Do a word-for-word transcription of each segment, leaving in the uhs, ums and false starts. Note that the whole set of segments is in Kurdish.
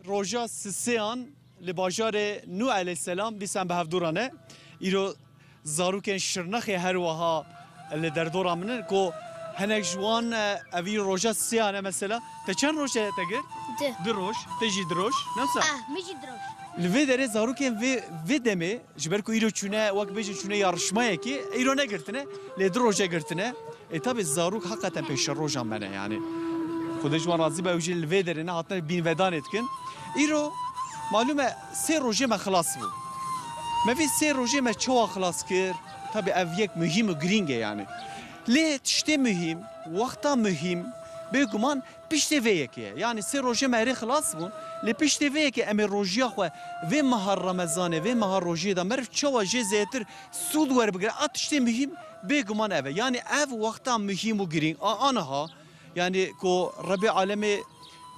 Roja Sisêyan li bajarê Nû Eleyhselam dîsan bi hevdû re ne. Îro zarokên Şirnexê her wiha li derdora min in ku hinek ji wan, e, evî roja Sisêyan e mesela. Te çend roj e te girt? Di. Du roj. Te jî du roj. Ne wisa? Ah, min jî du roj. Li vê derê zarokên vê, vê demê, ji ber ku îro çûne, wek bêjin çûne yarışmayekê, îro negirtine, lê du roj e girtine. Ê, tabî zarok heqeten pêşeroja me ne, yanî. Xwedê ji wan razî be, ew jî li vê derê ne hatine bînvedanê dikin. Îro, malûm e, sê rojê me xilas bû. Me vê sê rojê me çawa xilas kir? Tabî ev yek muhîm û girîng e, yanî. Lê tiştê muhîm, wexta muhîm, bêguman piştê vê yekê ye. Yanî sê rojê me erê xilas bûn, lê piştê vê yekê em ê rojiya xwe vê meha Remezanê, vê meha rojiyê de meriv çawa jê zêdetir sûd werbigire, a tiştê muhîm bêguman ev e. Yanî ev wexta muhîm û girîng a aniha, yanî ku Rebê alemê,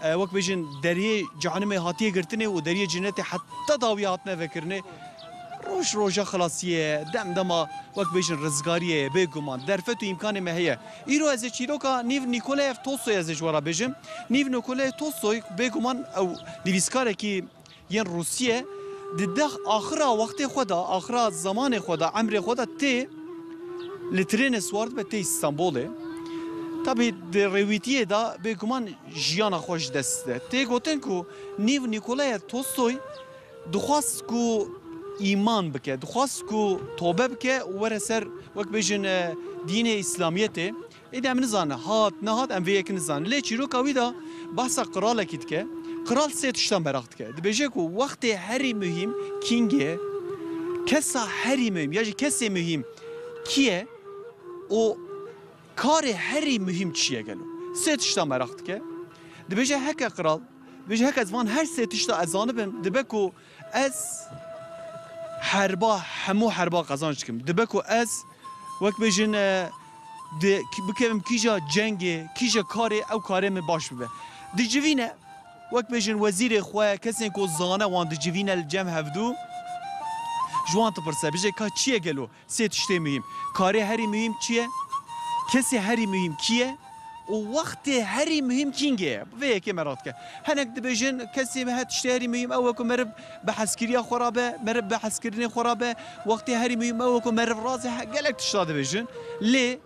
e, wek bêjin deriyê cehenimê hatiye girtinê û deriyê cenetê heta dawî hatine vekirinê, roj roja xilasiyê ye, dem dema wek bêjin rizgariyê ye, bêguman derfet û îmkanê me heye. Îro ez ê çîroka Nîv Nîkoleyev Tolstoy ez ê ji we re bêjim. Nîv Nîkoleyev Tolstoy bêguman ew nivîskarekî yên Rûsî ye, di deh axira wextê xwe de, axira zemanê xwe de, emrê xwe de tê li trênê siwar dibe, tê Îstanbulê. Tabî di rêwîtiyê de bêguman jiyana xwe ji dest dide. Tê gotin ku Nîv Nîkoleyev Tolstoy dixwast ku îman bike, dixwast ku tobe bike û were ser, wek bêjin, e, dînê Îslamiyetê. Êdî em nizane, hat, nehat, em vê yekê nizane. Lê çîroka wî de behsa qiralekî dike. Qiral sê tiştan meraq dike. Dibêje ku wextê herî muhîm kîngê, kesa herî muhîm ya jî kesê muhîm kî ye û karê herî muhîm çi ye gelo? Sê tiştan meraq dike. Dibêje heke qiral, dibêje heke ez van her sê tişta ez zanibim, dibe ku ez herba, hemû herba qazanç dikim. Dibe ku ez, wek bêjin, e, di, ki-, bikevim kîja cengê, kîja karê, ew karê min baş bibe. Dicivîne, wek bêjin wezîrê xwe, kesên ku zane wan dicivîne li cem hevdû, ji wan dipirse, bêje ka çi ye gelo? Sê tiştê muhîm. Karê herî muhîm çi ye? Kesê herî muhîm kî ye? Û wextê herî muhîm kîngê ye? Vê yekê me rat ke. Hinek dibêjin, kesê me he tiştê herî muhîm ew e ku meriv bi hezkiriya xwe re be, meriv bi hezkirinê xwe re be. Wextê herî muhîm ew e ku meriv razê he-, gelek tişta dibêjin. Lê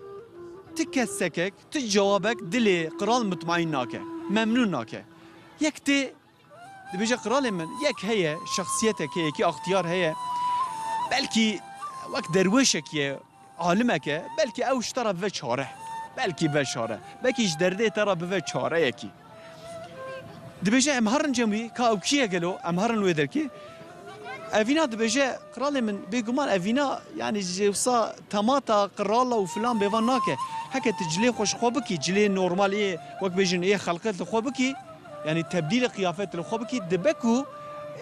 ti kesekek, ti cewabek dilê qiral mutmaîn nake, memnûn nake. Yek tê Dibêje, qiralê min, yek heye, şexsiyetek heye, yekî axtiyar heye. Belkî wek derwêşek ye, alimek e, belkî ew ji te re bive çare. Belkî bive çare. Belkî ji derdê te re bive çareyekî. Dibêje, em herin cem wî, ka ew kî ye gelo, em herin wê derkê. Evîna dibêje, qiralê min, bêguman evîna, yanî ji wisa temata qirala û filan bêvan nake. Heke tu cilê xwe ji xwe bikî, cilê normalê, wek bêjin ê xelqê li xwe bikî, yanî tebdîlê qiyafet li xwe bikî, dibe ku,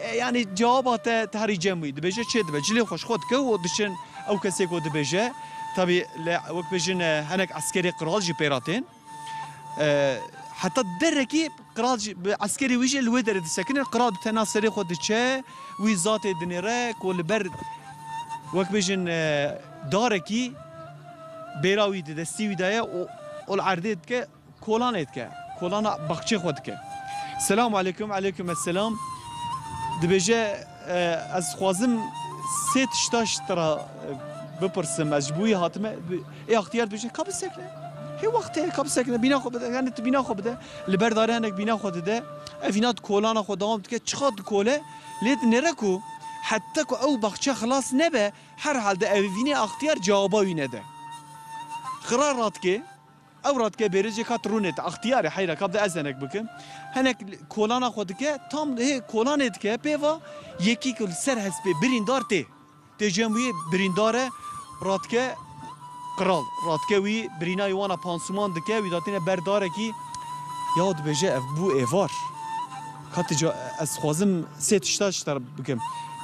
e, yanî cewaba te, te herî cem wî. Dibêje çê dibe, cilê xwe ji xwe dike û diçin ew kesê ku dibêje. Tabî li, wek bêjin, e, hinek eskerê qiral jî pê re tên. E, heta derekî qiral jî, bi eskerê wî jî li wê derê disekinin. Qiral bi tena serê xwe diçe, wî zatê dinêre ku li ber, wek bêjin, e, darekî bêra wî di destî wî de ye û, û li erdê dike. Kolanê dike. Kolana baxçê xwe dike. Selamu aleykum, aleykum esselam. Dibêje, e, ez dixwazim sê tişta ji te re, e, bipirsim. Ez ji bo wî hatime. Ê axtiyar dibêje, ka bisekine. Hê wext heye, ka bisekine. Bîna xwe bide. Yani tu bîna xwe bide. Li ber darê hinek bîna xwe dide. Evîna di kolana xwe dewam dike. Çiqa dikole. Lê dinêre ku heta ku ew baxçe xilas nebe, herhalde evînê axtiyar cewaba wî nede. Qiral radike. Ew radike bêrê cê ka tu rûnê te, extiyar e, heyra ka bide ez hinek bikim. Hinek kolana xwe dike, tam hê kolanê dike, pê va yekî ku li ser hespê birîndar tê. Tê cem wî birîndar e, radike qiral. Radike wî birînayê wana pansuman dike, wî datîne ber darekî, ya dibêje ev bû êvar. Ka tu ca, ez dixwazim sê tişta ji te re bikim.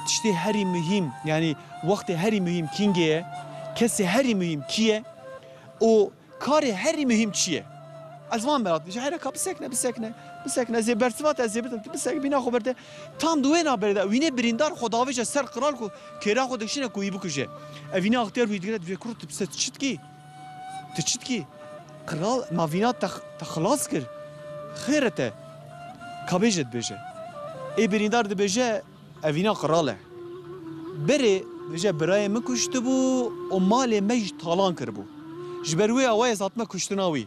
Tiştê herî muhîm, yanî wextê herî muhîm kîngê ye, kesê herî muhîm kî ye û karê herî muhîm çi ye? Ez van merak dibêje, heyre ka bisekine, bisekine, bisekine, ez ê bersiva te, ez ê bidim, tu bisek, bîna xwe berde. Tam di wê naberê de, wînê birîndar xwe davêje ser qiral ku kêra xwe dikişîne ku wî bikuje. Evînê axtiyar wî digire, dibêje, kuro tu bi se tu çi dikî? Tu çi dikî? Qiral, ma vîna te, te xilas kir. Xêr e te. Ka bêje dibêje. Ê birîndar dibêje, evîna qral e. Berê, dibêje, birayê min kuştibû û malê me jî talan kiribû. Ji ber wê awayê ez hatime kuştina wî.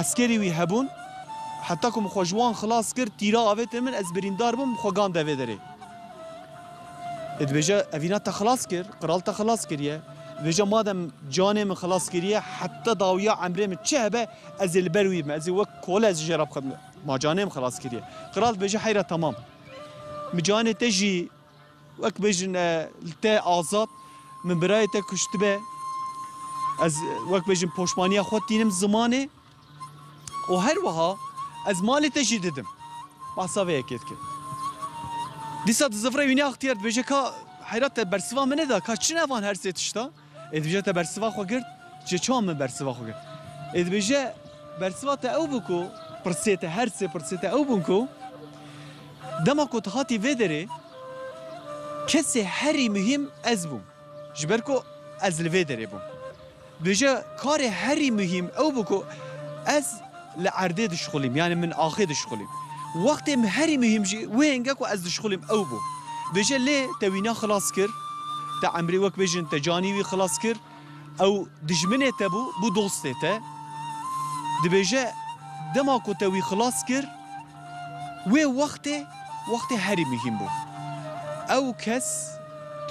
Eskerî wî hebûn, heta ku min xwe ji wan xilas kir, tîra avêtin min, ez birîndar bûm, min xwe gand devê derê. Ê dibêje, evîna te xilas kir, qral te xilas kiriye. Dibêje, madem canê min xilas kiriye, heta dawiya emrê min çi hebe, ez ê li ber wî bim, ez ê wek kole ez jê re bixebim. Ma canê min xilas kiriye. Qral dibêje, heyra temam. Min canê te jî, wek bêjin, e, li te azad, min birayê te kuştibe. Ez, wek bêjin, poşmaniya xwe tînim zimanê. Û her wiha ez malê te jî didim. Behsa vê yekê dikim. Dîsa dizivre wî nextiyar dibêje, ka heyra te bersiva min neda, ka çi ne van her sê tişta? Ê dibêje te bersiva xwe girt, ji çawa min bersiva xwe girt? Ê dibêje bersiva te ew bû ku, pirsê te, her sê pirsê te ew bûn ku, dema ku tu hatî vê derê, kesê herî muhîm ez bûm. Ji ber ku ez li vê derê bûm. Dibêje karê herî muhîm ew bû ku ez li erdê dişixulîm, yani min axê dişixulîm. Wextê min herî muhîm jî wê hênge ku ez dişixulîm ew bû. Dibêje lê te wîna xilas kir, te emrê wek bêjin te canî wî xilas kir, ew dijminê te bû, bû dostê te. Dibêje dema ku te wî xilas kir, wê wextê, wextê herî muhîm bû. Ew kes,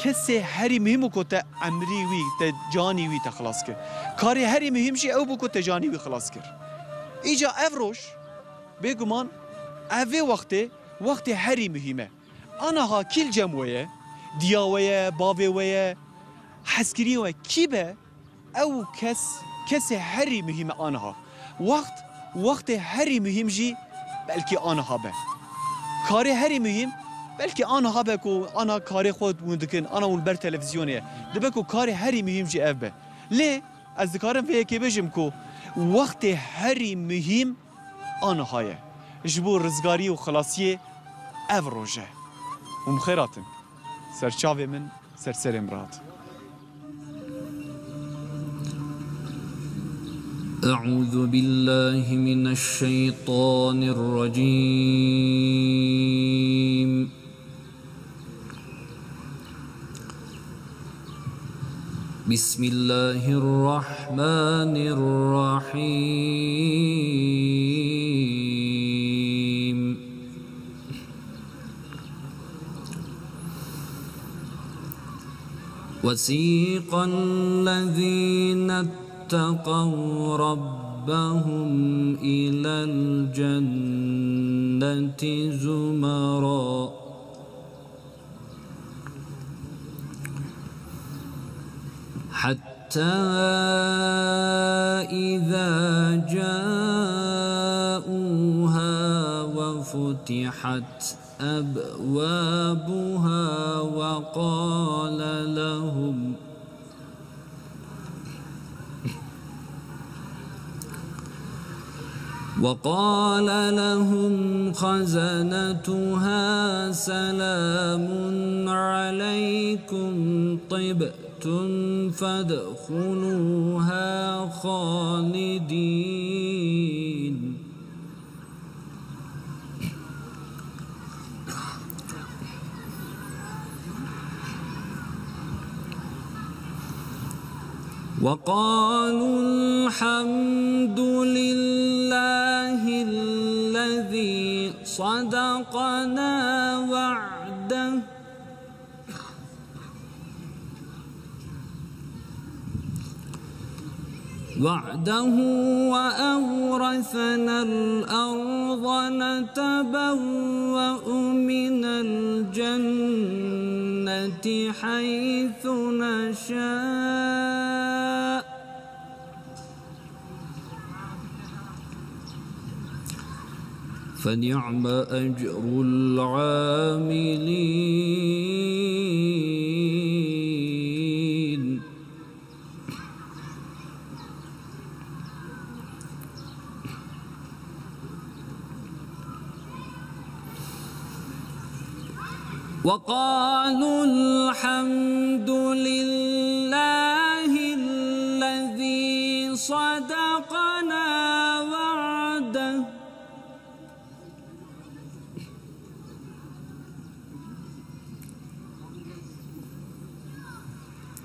kesê herî muhîm bû ku te emrî wî, te canî wî te xilas kir. Karê herî muhîm jî ew bû ku te canî wî xilas kir. Îca ev roj, bêguman, ev vê wextê, wextê herî muhîm e. Aniha kî li cem we ye, diya we ye, bavê we ye, hezkiriyê we kî be, ew kes, kesê herî muhîm e aniha. Wext, wextê herî muhîm jî belkî aniha be. Karê herî muhîm belkî aniha be ku ana karê xwe hûn dikin, ana hûn li ber televîzyonê ye. Dibe ku karê herî muhîm jî ev be. Lê ez dikarim vê yekê bêjim ku wextê herî muhîm aniha ye. Ji bo rizgarî û xilasiyê ev roj e. Hûn bi xêr hatin. Ser çavê min, ser serê min rahat. أعوذ بالله من الشيطان الرجيم. بسم الله الرحمن الرحيم. وسيق الذين اتقوا ربهم إلى الجنة زمرا حتى إذا جاءوها وفتحت أبوابها وقال لهم وقال لهم خزنتها سلام عليكم طبتم فادخلوها خالدين. وقالوا الحمد لله الذي صدقنا وعده وعده وأورثنا الأرض نتبوأ من الجنة حيث نشاء فنعم أجر العاملين. وقالوا الحمد لله الذي صدقنا وعده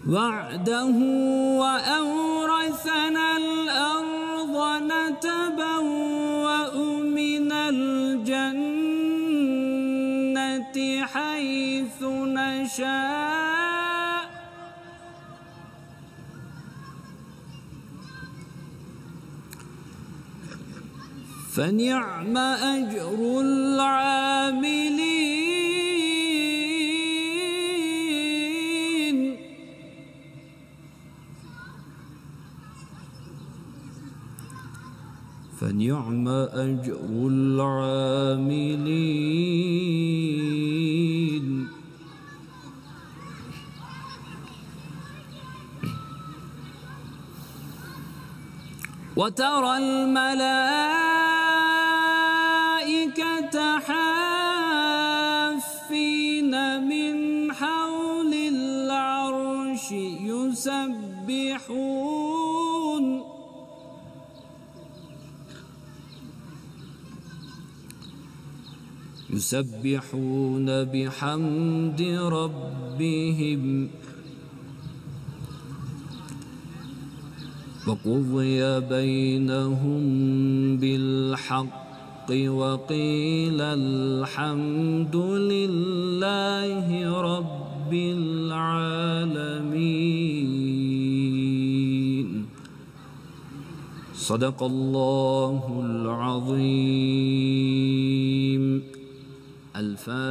وعده وأورثنا الأرض نتبوأ من الجنة حيث نشاء فنعم أجر العاملين. فنعم أجر العاملين. وترى الملائكة حافين من حول العرش يسبحون يسبحون بحمد ربهم وقضي بينهم بالحق وقيل الحمد لله رب العالمين. صدق الله العظيم. الفاتحة.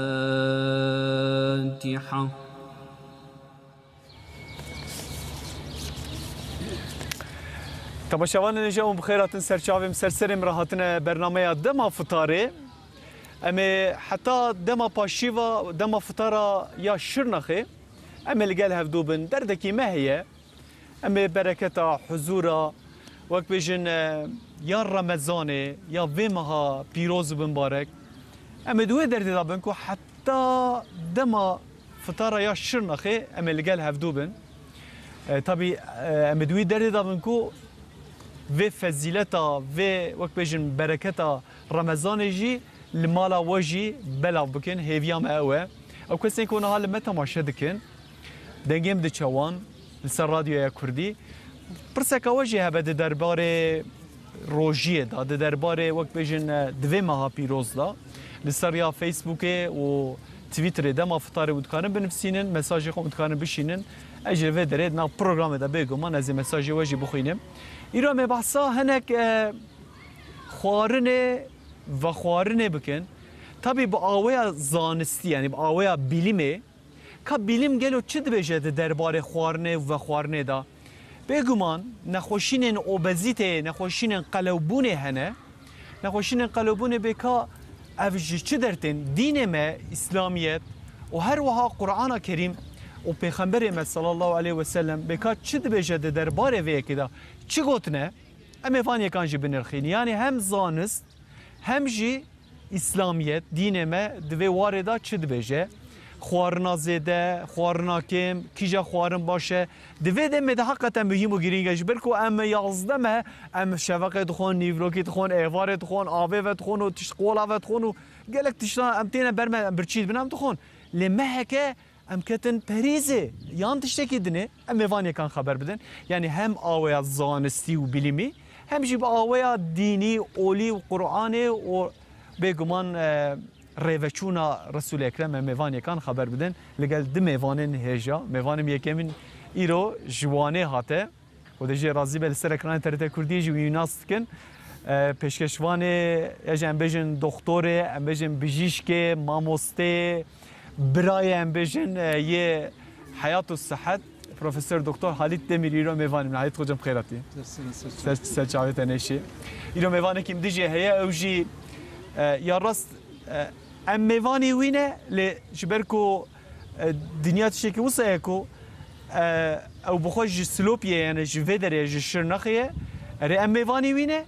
Temaşevanên hêja, em bi xêr hatin ser çavê min, ser serê min re hatine bernameya Dema Fitarê. Em ê heta dema paşîva, dema fitara ya Şirnexê, em ê li gel hevdû bin. Derdekî me heye. Em ê bereketa, huzûra, wek bêjin, e, ya Remezanê, ya vê meha pîroz û bimbarek, em ê di wê derdê de bin ku heta dema fitara ya Şirnexê em ê li gel hevdû bin. E, tabî, e, em ê di wî derdê de bin ku vê fezîleta, vê, wek bêjin, bereketa Remezanê jî li mala we jî belav bikin, hêviya me ew e. Ew kesên ku niha li me temaşe dikin, dengê min diçe wan li ser radyoya Kurdî. Pirseka we jî hebe di derbarê rojiyê de, di derbarê, wek bêjin, di vê meha pîroz de, li ser ya Facebookê û Twitterê Dema Fitarê û dikarin binivîsînin, mesajê xwe û dikarin bişînin. Ez jî li vê derê di nav programê de bêguman ez ê mesajê we jî bixwînim. Îro em ê behsa hinek, e, xwarinê, vexwarinê bikin. Tabî bi aweya zanistî, yanî bi aweya bilîmê, ka bilîm gelo çi dibêje di derbarê xwarinê û vexwarinê de? Bêguman nexweşînên obezîteyê, nexweşînên qelewbûnê hene. Nexweşînên qelewbûnê bê ka ev ji çi dertên? Dînê me, Îslamiyet û her wiha Qur'ana Kerîm û Pêxemberê me sallallahu aleyhi ve sellem bê ka çi dibêje di derbarê vê yekê de? Çi gotine? Em ê van yekan jî binirxîn. Yanî hem zanist, hem jî Îslamiyet, dînê me di vê warê de çi dibêje? Xwarina zêde, xwarina kêm, kîja xwarin baş e? Di vê demê de heqeten muhîm û girîng e. Ji ber ku em yazdeh meh, em şeveqê dixwin, nîvlokî dixwin, êvarê dixwin, avê vedixwin û tişt qola vedixwin û gelek tiştan em têne ber me, em birçî dibin, em dixwin. Lê meheke em ketin perîzê yan tiştekî dinê, em ê van yekan xeber bidin. Yanî hem aweya zanistî û bilîmî, hem jî bi aweya dînî, olî û Qur'anê û bêguman, e, rêveçûna Resûlê Ekrem, em ê van yekan xeber bidin. Li gel du mêvanên hêja, mêvanê min yekemîn îro ji Wanê hate. Xwedê jê razî be, li ser ekranê T R T Kurdiyê jî wî nas dikin. E, pêşkeşvanê, ya jî em bêjin doxtorê, em bêjin bijîşkê, mamosteyê, birayê, em bêjin, e, yê heyat û sihet, Profesor Doktor Halit Demir îro mêvanê min. Halit hocam, xêr hatî. Ser, ser çavê te neşî. Îro mêvanekî min dijî heye, ew jî, e, ya rast, e, em mêvanê wî ne, lê ji ber ku e, dinya tiştekî wisa ye ku, e, ew bi xwe ji Silopiyê ye, yani ji vê derê ye, ji Şirnexê ye. Erê, em mêvanê wî ne,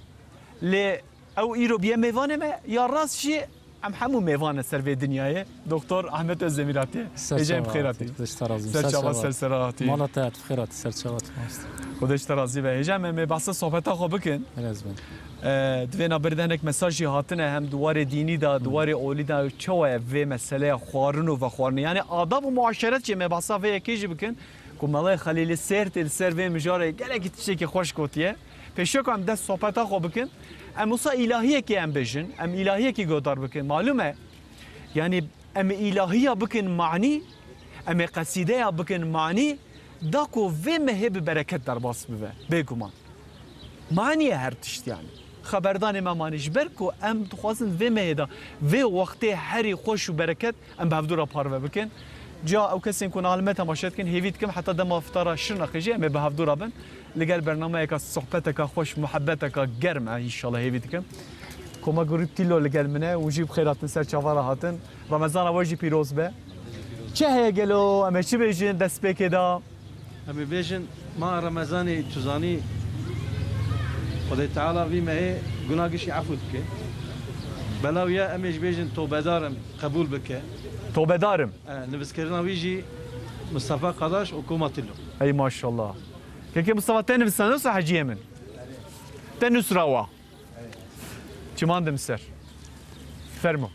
lê ew îro bûye mêvanê me, ya rast jî em hemû mêvan in ser vê dinyayê. Doktor Ahmet Özdemir hatiye. Ser Hêja em çava bi xêr hatî. Hatî. Xwedê ji te razî. Ser Ser çava, çava. Ser sera hatî. Mala te hat bi xêr hatî, ser çava hatî. Xwedê ji te razî be. Hêja em ê behsa sohbeta xwe bikin. Rêz bin. E, di vê navberê de hinek mesaj jî hatine, hem di warê dînî de, di Hmm. warê olî de, çawa ye vê meseleya xwarin û vexwarinê? Yanî adab û muaşeret jî, me behsa vê yekê jî bikin. Ku Mela Xelîlî Sêrtê li ser vê mijarê gelekî tiştekî xweş gotiye. Pêşiya ku em dest sohbeta xwe bikin, em wisa îlahiyekê em bêjin, em îlahiyekî guhdar bikin. Malûm e, yanî em ê îlahiya bikin manî, em ê qesîdeya bikin manî, da ku vê mehê bi bereket derbas bibe, bêguman. Manî ye her tişt yanî. Xeberdanê me manî ji ber ku em dixwazin vê mehê de, vê wextê herî xweş û bereket em bi hevdû re parve bikin. Ca ew kesên ku nahal me temaşe dikin, hêvî dikim heta dema iftara şir nexêjê em ê bi hevdû re bin. Li gel bernameyeka sohbeteka xweş, muhebbeteka germ e, înşallah hêvî dikim. Koma Gurî Tîlo li gel min e û jî bi xêr hatin ser çava re hatin. Remezana we jî pîroz be. Çi heye gelo? Em ê çi bêjin destpêkê de? Em ê bêjin, ma Remezanê tu zanî, Xwedê Teala vî mehê guna gişî efû dike. Belaw ye, em ê jî bêjin, tobedar im, qebûl bike. Tobedar im. E, nivîskirina wî jî Mistefa Qadaş û Koma Tîlo. Ey maşallah. Kekê Mistefa, te nivîsand wisa heciyê min? Te nusra wa? Çiman dim ser. Fermo.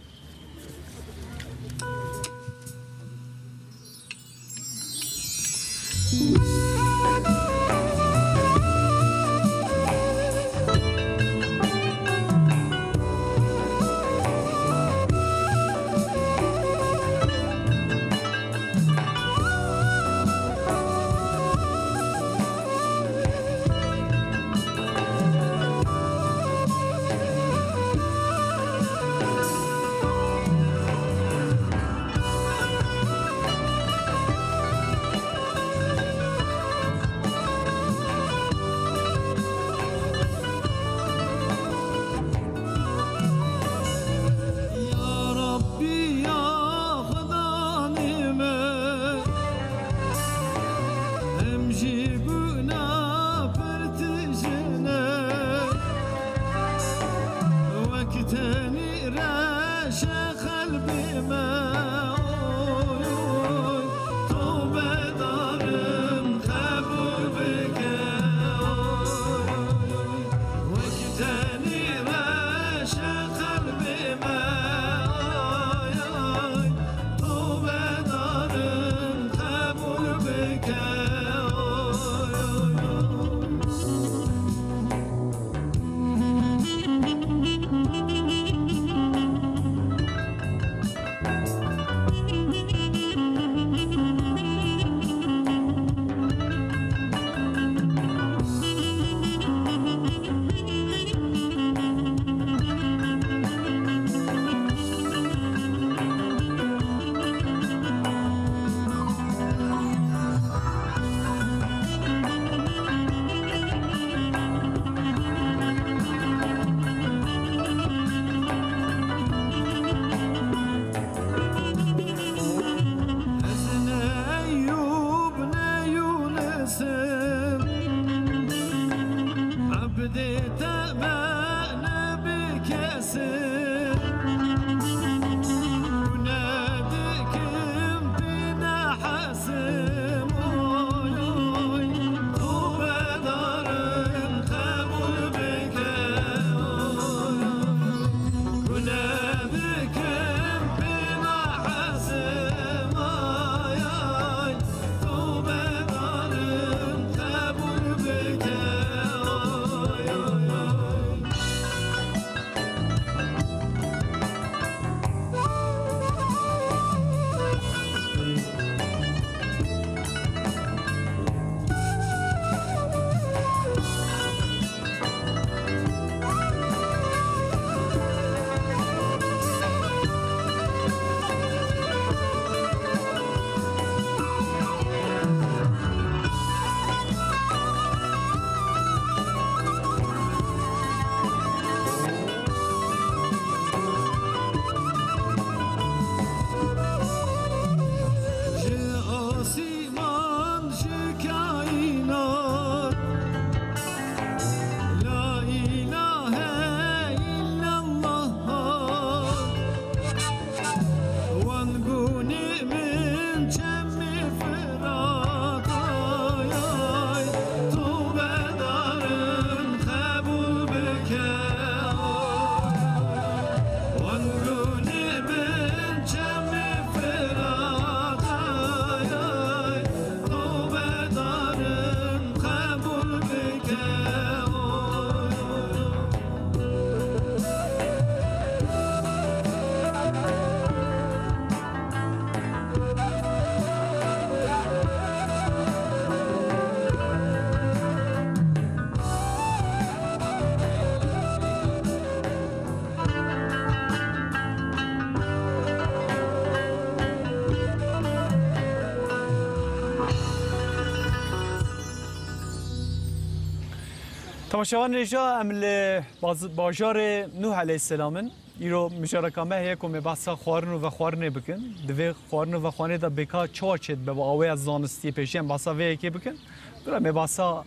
Temaşevanên hêja, em li baz-, bajarê Nûh aleyhisselam in. Îro mijareka me heye ku me behsa xwarin û vexwarinê bikin. Di vê xwarin û vexwarinê de bêka çawa çêdibe bi aweya zanistiyê pêşî em behsa vê yekê bikin. Bira me behsa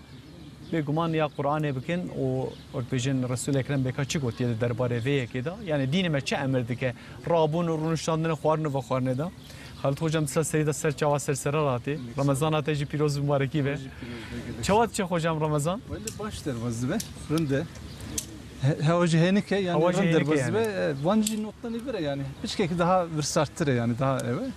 bêguman ya Qur'anê bikin û wek bêjin Resul Ekrem bêka çi gotiye di derbarê vê yekê de. Yani dînê me çi emir dike rabûn û rûniştandinê xwarin û vexwarinê de. Xalid Hocam, dîsa serî de ser çava ser sera hatî. Remezana te jî pîroz û mubarekî be. Çawa diçe Hocam Remezan? Wele baş derbas dibe, rind e. He-, hewa jî hênik e, yani Hewa jî rind hênik e derbas yani. dibe. E, van jî notdan î vir e yani. Piçkekî daha virsarttir e yani, daha ev e.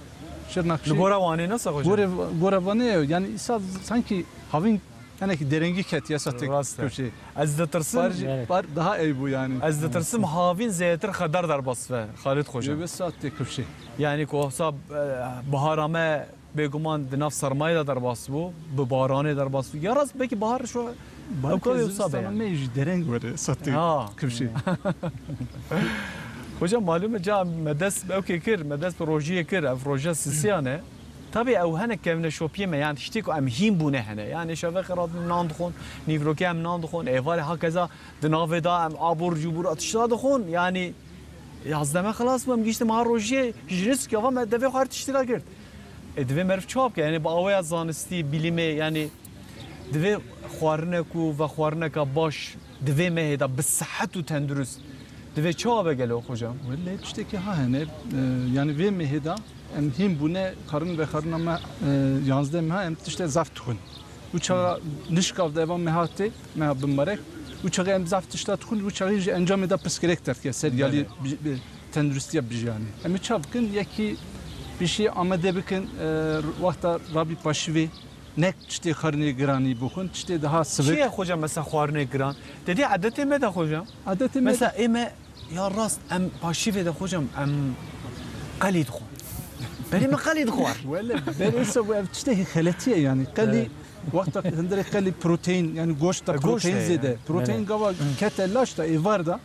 Şirnak Li jî gora Wanê nasıl Hocam? Gore, gora Wanê yani, îsa sanki havîn, yani ki derengî ketiye satê Rast e. Köşê. Ez ditirsim. Bar jî, Evet. bar daha ev bû yani. Ez ditirsim havîn zêdetir xedar derbas be, Xalid Hocam. Yê be saat tê köşê. Yani ku hesab, e, bahara me bêguman di nav sermayê de derbas bû, bi baranê derbas bû. Ya rast belkî bahar şu Bar ew kavê ke wisa be zivistana yani. me jî dereng were satê Ha. köşê. Hocam malum e ca me dest bi ewkê kir, me dest bi rojiyê kir, ev roja sisiyan e. Tabii ew hene kevneşopiyê me, yani tiştê ku em hîn bûne hene. Yani şevê xwe radin nan dixwin, nîvrokê em nan dixwin, êvarê hakeza di navê de em abur cubur tişta dixwin. Yani yazdeme xilas bû, em gihîştin meha rojiyê, ji nîskava me devê xwe her tiştî ra girt. E, divê meriv çawa bike? Yani bi aweya zanistî, bilîmê, yani divê xwarine ku vexwarineka baş di vê mehê de bi sihet û tendurist divê çawa be gelo hocam? Wele tiştekî ha hene, e, yani vê mehê de em hîn bûne, xwarin vexwarina me, e, yanzdeh meha em tiştê zaf dixwin. Û çaxa nişkav de eva meha tê, meha bimbarek. Û çaxa em zaf tişta dixwin, û çaxî ji encamê de pirsgirêk derdike ser yalî Belê. bi, bi tenduristiya bijanê. Em ê çav bikin, yekî pişî amade bikin, e, wexta rabî paşivê, nek tiştê xwarinê giranî bixwin, tiştê daha sivik. Çi ye hocam mesela xwarinê giran? Te dî edetê me de hocam. Edetê me Mesela ê me ya rast em paşivê de hocam em qelî dixwin. Berê me qelî dixwar. Wele, berê se bu ev tiştekî xeletiye yani. Qelî, Evet. wexta hindirê qelî protein, yani goşt da E, goşt protein heye zêde. yani. Protein Belê. gava kete laş da êvar da,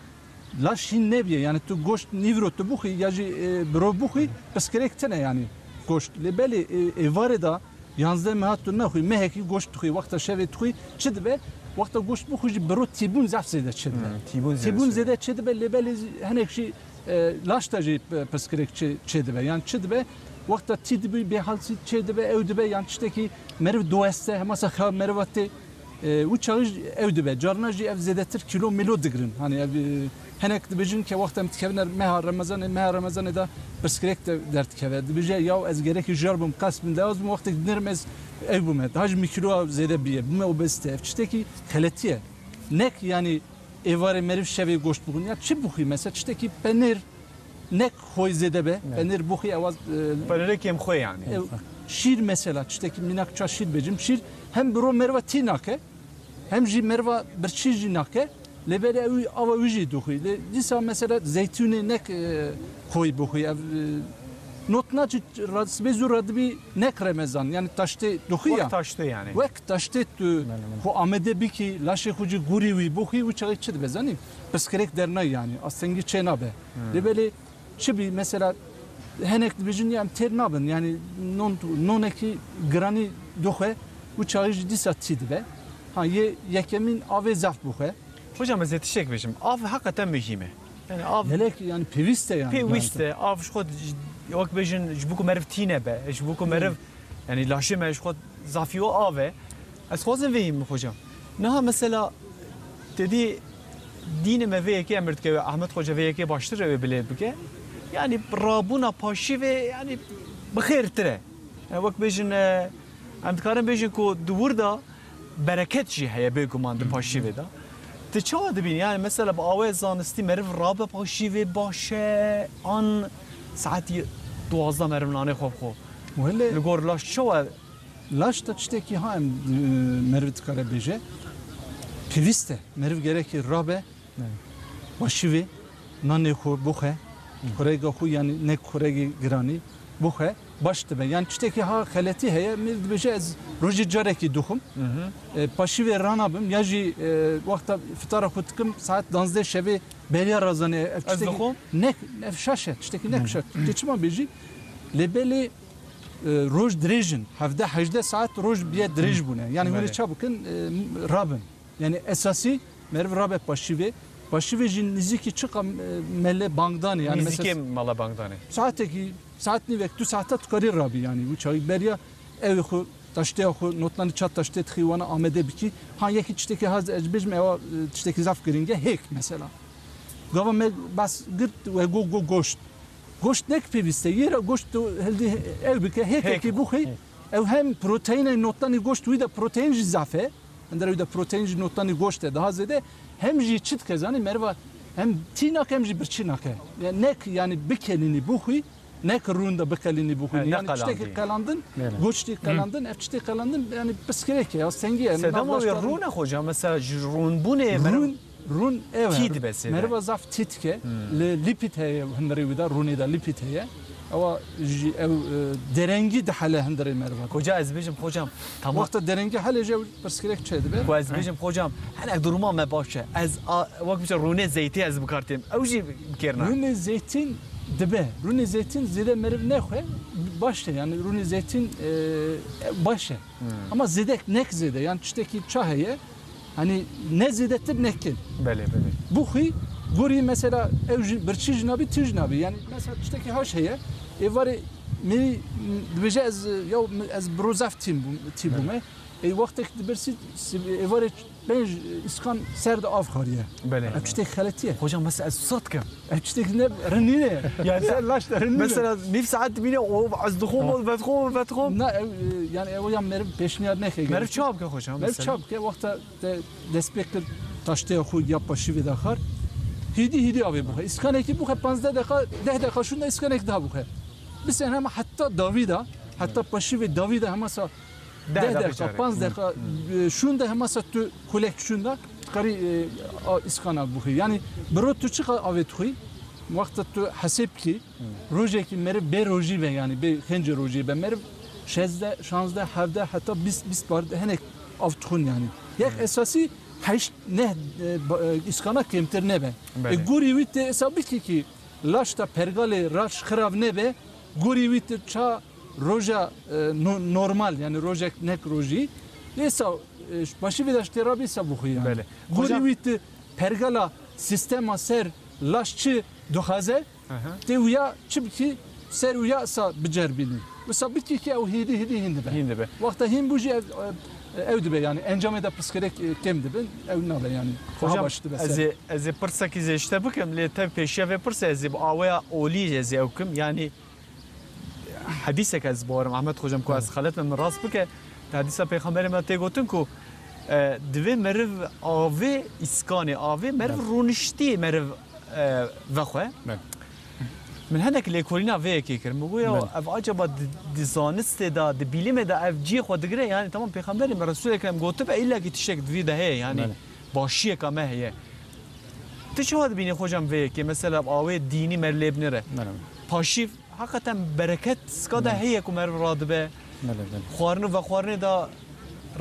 laş hîn nebiye. Yani tu goşt nîvro tu bixwî ya jî, e, biro bixwî, pirsgirêk tine yani goşt. Lê belê, e, êvarê da yanzdeh meha tu nexwî, mehekî goşt dixwî, wexta şevê dixwî, çi dibe? Wexta goşt bixwî jî biro tîbûn zaf zêde çêdibe. Hmm, tîbûn zêde Tîbûn çêdibe. zêde çêdibe, lê belê hene jî, e, laş da jî, e, pirsgirêk çê, çêdibe. Yani çi dibe? Wexta tî dibî, bêhalsî çêdibe, ew dibe, yani tiştekî meriv diweste, hema se xewa meriva tê, e, û çaxî jî ew dibe. Carna jî ev zêdetir kîlo mîlo digirin. Hani ev, e, hinek dibêjin ke wexta em dikevine meha Remezanê, meha Remezanê de pirsgirêk de derdikeve. Dibêje, yaw ez gerekî jar bim, qels bim, lewaz bim, wextek dinirim ez ew bûme. Daha jî min kîloya zêde bîye, bûme obezîte. Ev tiştekî xeletî ye. Nek yani êvarê meriv şevê goşt bixwin. Ya çi bixwî mesela? Tiştekî penêr, nek xwê zêde be. Evet. Penêr bixwî ewa, e, Penêrê kêmxwê yani. e, şîr mesela, tiştekî mînak ça şîr bêjim. Şîr hem biro meriva tî nake, hem jî meriva birçî jî nake. Lê belê ew ava wî jî dixwî. Lê dîsa mesela zeytûnê nek, e, xwê bixwî. Ev, e, not naçî ra-, sibê zû radibî nek Remezan. Yani taştê dixwî Wek ya. taştê yani. Wek taştê tu Belê, belê. xwe amede bikî, laşê xwe jî gurî wî bixwî, û çaxê çi dibe zanî? Pirsgirêk dernayî yani. Astengî çê nabe. Hmm. Lê belê çi bî mesela hinek dibêjin ya em têr nabin. Yani non, nonekî giranî dixwe, û çaxê jî dîsa tî dibe. Ha yê yekemîn avê zaf bixwe. Hocam ez ê tiştek bêjim. Av heqeten muhîm e. Yani av Gelek yani pêwîst e yani. pêwîst e. Av ji xwe ji, wek bêjin ji bo ku meriv tîne be. Ji bo ku meriv yani laşê me ji xwe zafî o av e. Ez xwazim vê yîm hocam. Niha mesela te dî dînê me vê yekê emir dike ve Ahmet Hoca vê yekê baştir ew ê bilê bike. Yani rabûna paşî vê yani bi xêrtir e. Yani wek bêjin, e, em dikarin bêjin ku di wir de bereket jî heye bêguman di paşîvê de. Tu çawa dibînî? Yani mesela bi awayê zanistî meriv rabe paşîvê baş e, an saetî duwazdeh meriv nanê xwe bixwe? Wele Li gor laş çawa? Laş de tiştekî ha em, e, meriv dikare bêje. Pêwîst e. Meriv gerekê rabe. Evet. Paşîvê nanê xwe bixwe, Hı. xurega xwe, yani ne xuregi giranî, bixwe, baş dibe. Yani tiştekî ha xeletî heye, meriv dibêje ez rojê carekî dixwim. Hı hı. E, paşîvê ranabim, ya jî, e, wexta fitara xwe dikim, saet danzdeh şevê beriya razanê, ev Ez tiştekî dixwim. nek, ev şaş e, tiştekî nek Hı. şaş. Tê çima bêjî? Lê belê, e, roj dirêj in. Hevdeh hejdeh saet roj biye dirêj Hı. bûne. Yani hûn ê Belê. ça bikin, e, rabin. Yani esasî Meriv rabe paşîvê. Paşîvê jî nîzîkî çiqa, e, mele Bangdanê, yani mesela Nîzîkê mala Bangdanê. Saetekî, saet nîvek, du saeta tu karî rabî yani. Wî çaxî beriya ewê xwe, taştêya xwe, notlanî çar taştê dixî wana amade bikî. Ha yekî tiştekî hez ez bêjim ewa, e, tiştekî zaf giring e, hêk mesela. Gava me bas girt we go, go goşt. Goşt nek pêwîst e. Yê re goşt tu hildî ew bike, hêkekî Hêk. bixwî. Hêk. Ew hem proteînê notlanî goşt wî de proteîn jî zaf e. Hindira wî de proteîn jî notlanî goşt e daha zêde. Hem jî çi dike zanî meriva hem tî nake hem jî birçî nake. Yani nek yani bikelînî bixwî, nek rûn de bikelînî bixwî. He, ne Yani tiştekî qelandî. qelandin, Belê. goştî qelandin, ev tiştê qelandin yani pirsgirêk e, ya stengî ye. Sedema Navdaş wê karin- rûn e xoca, mesela ji rûnbûnê meriv Rûn, rûn ev Tî e. dibe sêde. Meriva zaf tî dike. Hmm. Li lîpîd heye hundirê wî de, rûnê de lîpîd heye. Ewa jî ew, e, derengî dihele hundirê meriva. Koca ez bêjim, xocam, tamam. Wexta derengî hele jî ew pirsgirêk çêdibe. Ku ez bêjim, xocam, hinek duruma me baş e. Ez a, wek biçe rûnê zeytî ez bi kar têm. Ew jî bikêrina. Rûnê zeytîn dibe. Rûnê zeytîn zêde meriv nexwe, baş e. Yani rûnê zeytîn, e, baş e. Hmm. Ama zêde, nek zêde. Yani tiştekî ça heye. Hani ne zêdetir ne kem. Belê, belê. Bixwî, gorî mesela ew jî birçî jî nabî, tî jî nabî. Yani mesela tiştekî haş heye. Êvarê mêrî dibêje ez, ya ez bi ro zaf tî bûm, tî Belê. bûme. Ê wextek dibirsî, êvarê pênc îskan ser de av xwariye. Belê. Ev tiştek xeletî ye. Hocam mesela ez sat kim? Ev tiştek ne rinîne. Yani sen laş da rinîne. Mesela nîv saet dibîne o ez dixwim, Tamam. o vedixwim, vedixwim. Na ev, e, yani ew ya meriv pêşniyar neke. Meriv çawa bike hocam Meriv mesela? çawa bike, wexta te dest pê kir taştê xwe ya paşîvê daxar. Hêdî hêdî avê bixwe. Îskanekî bixwe panzdeh deqa, deh deqa şûnde îskanek daha bixwe. Bisin hema heta dawî de, heta paşîvê dawî de hema sa Deh deh deqa, deqa, biçare. panz Hı. deqa, e, şûnde hema sa tu kulek şûnde, karî, e, a, îskana bixwe. Yani bi ro tu çiqa avê dixwî? Wexta tu hesêb kî, Hı. rojekî meriv bê rojî be, yani bê xêncê rojî be. Meriv şezdeh, şazdeh, hevdeh, heta bîst, bîst bar hinek av dixwin yani. Yek Hı. esasî heşt, neh, e, ba, e, îskana kêmtir nebe. Belê. E, gorî wî tê esa bikî kî laş da pergalê raş xirav nebe, gorî wî tê ça roja, e, no, normal, yani rojek nek rojî. Êsa, e, başî vê de ji tê rabî sa bixwî yani. Belê. Gorî Hocam wî tê pergala sîstema ser laş çi dixwaze, Aha. tê wîya çi bikî ser wîya sa bicerbînî. Wisa bikî ki ew hêdî hêdî hîn dibe. Hîn dibe. Wexta hîn bû jî ev, e, ew dibe yani encamê de pirsgirêk, e, kêm dibin, ew nabe yani. Daha Hocam, baş dibe ez ser. ê, ez ê pirsekî zê ji te bikim, lê tev pêşiya vê pirsê ez ê bi aweya olî ez ê ew kim. Yani hedîsek ez bawerim, Ahmet Hocam, ku ez Evet. xelet me, min rast bike, di hedîsa Pêxemberê me tê gotin ku, e, divê meriv avê îskanê, avê meriv Evet. rûniştî meriv, e, vexwe. Evet. Min hinek lêkolîna vê yekê kir. Min got, ya, Evet. ev acaba di, di zanistê de, di bîlîmê de ev cihê xwe digire? Yani tamam, Pêxemberê me, Resûlê Ekrem gotibe, îlla ki tiştek di vî de heye, yani Evet. başiyeka me heye. Tu çawa dibînî Hocam vê yekê? Mesela awê dînî me lê binêre. Belê. Paşîv, heqeten bereket ska de Belê. heye ku meriv radibe. Belê, belê. Xwarin û vexwarinê de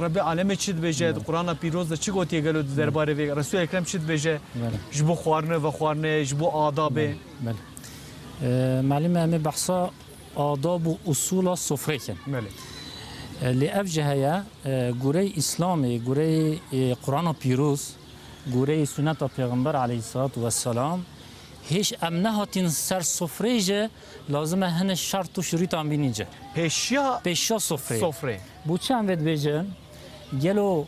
Rebê Alemê çi dibêje? Belê. Di Qur'ana Pîroz de çi gotiye gelo di Belê. derbarê vê? Resûl Ekrem çi dibêje? Belê. Ji bo xwarinê, vexwarinê, ji bo adabê. Belê, belê. E, malûm e, em ê behsa adab û usûla sofrê kin. Belê. E, lê ev jî heye, e, gureyê Îslamê, gureyê, e, Qur'ana Pîroz, gureyê suneta Pêxember aleyhisselatu vesselam, hêj em nehatîn ser sofrê jî lazim e hinek şert û şurûtan bînî ci. Pêşiya Pêşiya sofrê. sofrê. Bo çi em vê dibêjin? Gelo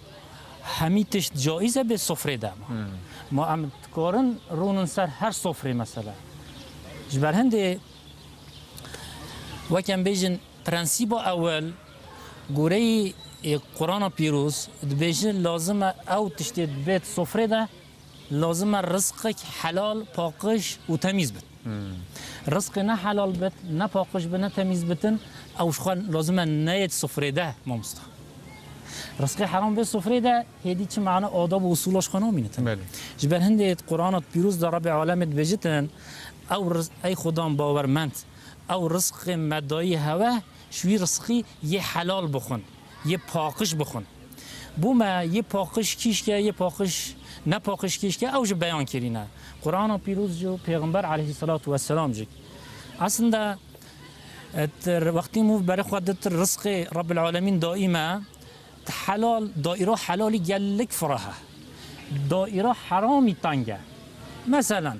hemî tişt caiz e bê sofrê de? Hmm. Ma em dikarin rûnin ser her sofrê mesela? Ji ber hindê, wek em bêjin, prensîba ewel, goreyî, e, Qur'ana Pîroz, dibêje lazim e ew tiştê bêt sofrê de, lazim e rizqek helal, paqij û temîz bit. Hmm. Rizqê ne helal bit, ne paqij bit, ne temîz bitin, ew ji xwe lazim e neyêt sofrê de, mamosta. Rizqê heram bê sofrê de, hêdî çi mana adab û usûla ji xwe namînitin. Belê. Ji ber hindê Qur'ana Pîroz de Rebê Alemê dibêjitin, ew riz-, ey Xudan bawermend, ew rizqê me dayî hewe, ji wî rizqî yê helal bixwin, yê paqij bixwin. Bo me yê paqij kîşke, yê paqij, ne paqij kîşke, ew jî beyan kirîne. Qur'ana Pîroz jî û Pêxember aleyhisselatu vesselam jî. Aslında, e, t-, wextî mû berê xwe dit rizqê Rabbil Alemîn daîm e, helal, daîra helalî gelek fireh e. Daîra heramî teng e. Meselen,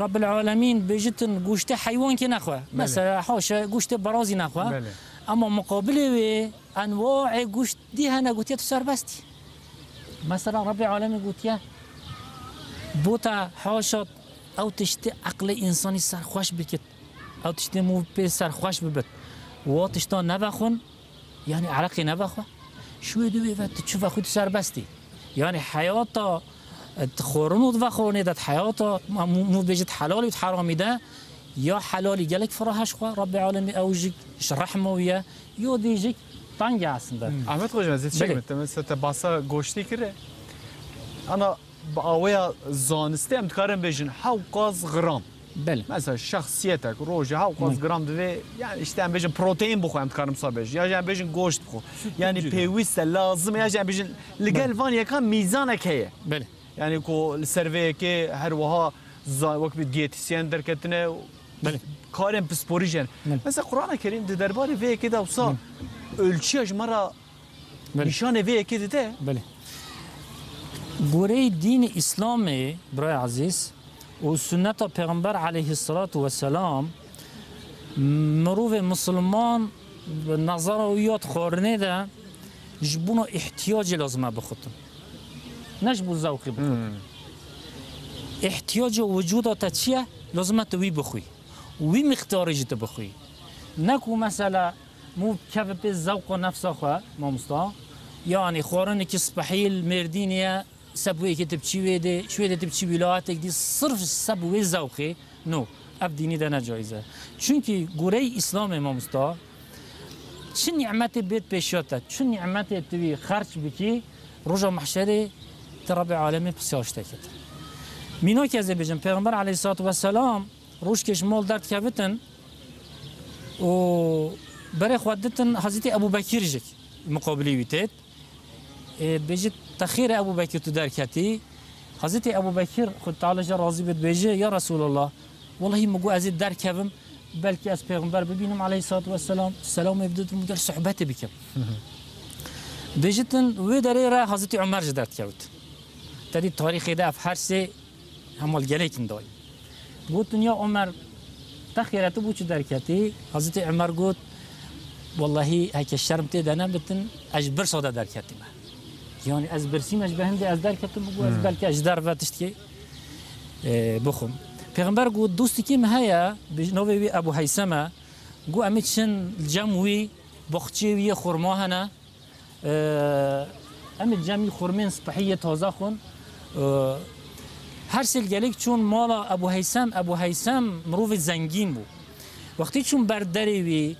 Rabbil Alemîn bêjitin goştê heywankê nexwe. Belê. Mesela, haşa, goştê berazî nexwe. Belê. Ema muqabilê wê enwaê goşt dî hene, gotiye tu serbest î. Mesela, Rabbil Alemîn gotiye, bo te haşa ew tiştê eqlê însanî serxweş bikit. Ew tiştê mû pê serxweş bibit. Wa tişta nevexwin, yanî ereqê nevexwe. Şûyê dû wê ve tu çi vexwî tu serbest î. Yanî heyata, e, tu xwarin û divexwarinê de, heyata, ma mû, mû bêjit helalî û heramî de, ya helalî gelek firaheş xwe, Rabbê Alemî ew jî ji rehma wî ye, yo dî jî teng e aslında. Hmm. Ahmet Hocam, ez ê çek Belê. Min, te mesela te basa goştê kire. Ana bi aweya zanistê em dikarin bêjin hewqas gram. Belê. Mesela şexsiyetek rojê hewqas Belê. Gram divê, yani işte em bêjin protein bixwe, em dikarin wisa bêjin. Ya jî em bêjin goşt bixwe. Süt Yani pêwîst e, lazim e, ya jî em bêjin li gel Belê. Van yekan mîzanek heye. Belê. Yani ku li ser vê yekê her wiha za-, wek bir diyetisyen derketine Belê. Karên pisporî jî hene. Belê. Mesela Qur'ana Kerîm di derbarê vê yekê de wisa Belê. Ölçüye ji me re Belê. Nîşanê vê yekê dide. Belê. Goreyê dînê Îslamê, birayê ezîz, û sunneta Pêxember aleyhisselatu vesselam, mirovê misilman bi nezara wî ya di xwarinê de ji bona îhtiyacê lazim e bixutin. Ne ji bo zewqê bixutin. Hmm. Îhtiyaca wicûda te çi ye? Lazim e tu wî bixwî. Wî mixtarê jî tu bixwî. Ne ku mesela mû keve pê zewqa nefsa xwe, mamosta. Yanî xwarinekî spehî li Mêrdînê ye, seb wê yekê tu biçî wê dê, ji wê dê tu biçî wîlayetek dî, sirf seb wê zewqê. No, ev dînî de ne caiz e. Çunkî goreyê Îslamê, mamosta, çi nîmetê bêt pêşiya te, çi nîmetê tu wî xerc bikî, roja mehşerê te Rabbê Alemê pisyar ji te kete. Mînakê ez ê bêjim, Pêxember aleyhissalatu vesselam rojkê ji mal derdikevitin û berê xwe ditin Hezretî Ebû Bekir jî muqabilî wî têt. Ê, bêjit, te xêr e Ebû Bekir tu derketî. Hezretî Ebû Bekir, Xwedê Teala ji razî bê, dibêje, Ya Resûlallah, wellahî min got ez ê derkevim, belkî ez Pêxember bibînim aleyhissalatu vesselam, selamê bidim û gel sohbetê bikim. Bêjitin, wê derê re Hezretî Omer jî derdikevit. Te dî tarîxê de ev her sê hemal gelek in dayî. Gotin, Ya Omer, te xêr e, tu bo çi derketî? Hezretî Omer got, Wellahî heke şerm tê de nebitin, ez ji birsa de derketime. Yanî ez birsîme ji ber hindê ez derketim, got, ez Hmm. belkî ez ji derve tiştkê, e, bixwim. Pêxember got, dostekî min heye, bi navê wî Ebû Heysem e. Got, em ê çin li cem wî, baxçeyê wî yê xurma hene. Ee, em ê cem wî xurmên spehî yê taze xwin. Ee, her sê li gelek çûn mala Ebû Heysem. Ebû Heysem mirovê zengîn bû. Wextî çûn ber derê wî,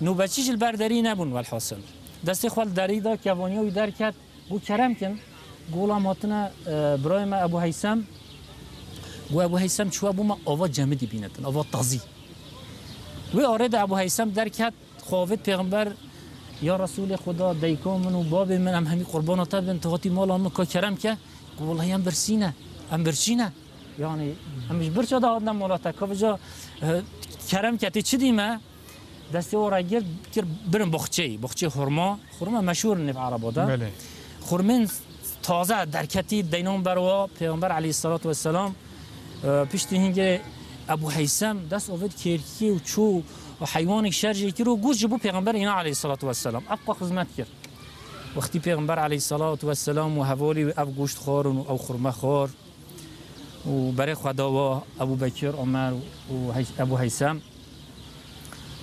nûbeçî jî li ber derî nebûn welhasil. Destê xwe li derî da, kevaniya wî derket, got, Kerem kin, got, Wela em hatine, e, birayê me Ebû Heysem. Got, Ebû Heysem çûye bo me ava cemidî bînetin, ava tazî. Wê arê de Ebû Heysem derket, Xwe avêt pêxember, Ya Resûlê Xuda, dayika min û babê min, em hemî qurbana te bin, tu hatî mala min, ka kerem ke. Got, Wellahî em birsî ne, em birçî ne. Yanî em ji birça de hatine mala te, ka vêca, e, kerem ke, tê çi dî me? Destê wan re girt, kir birin baxçeyê, baxçeyê xurma. Xurma meşhûr in nêv Ereba de. Belê. Xurmên taze derketî deynan ber wa, Pêxember aleyhissalatu vesselam, e, piştî hingê Ebû Heysem dest avêt kêrkî û çû û heywanek şer jê kir û goşt ji bo Pêxember îna aleyhissalatu vesselam. Ev xwe xizmet kir. Wextî Pêxember aleyhissalatu vesselam û hevalî wî ev goşt xwarin û ew xurme xwar û berê xwe da wa Ebû Bekir, Omer û Hey-, Ebû Heysem.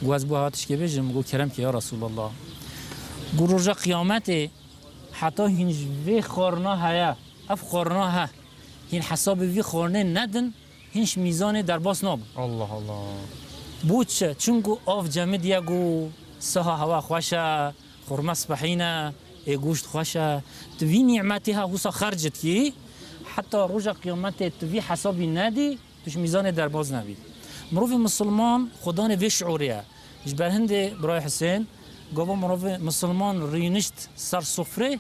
Got, Ez bo ha tişkê bêjim, got, Kerem ke ya Resûlallah. Got, Roja Qiyametê heta hîn ji vê xwarina heye, ev xwarina he, hîn hesabê vî xwarinê nedin, hîn ji mîzanê derbas nabin. Allah Allah. Bo çi? Çunku av cemid ye, got, siha hewa xweş e, xurme spehî ne, ê goşt xweş e. Tu vî nîmetî ha wisa xerc dikî, heta roja qiyametê tu vî hesabî nedî, tu ji mîzanê derbas nebî. Mirovê misilman xwedanê vê şiûrê ye. Ji ber hindê birayê Hisên, gava mirovê misilman rînişt ser sofrê,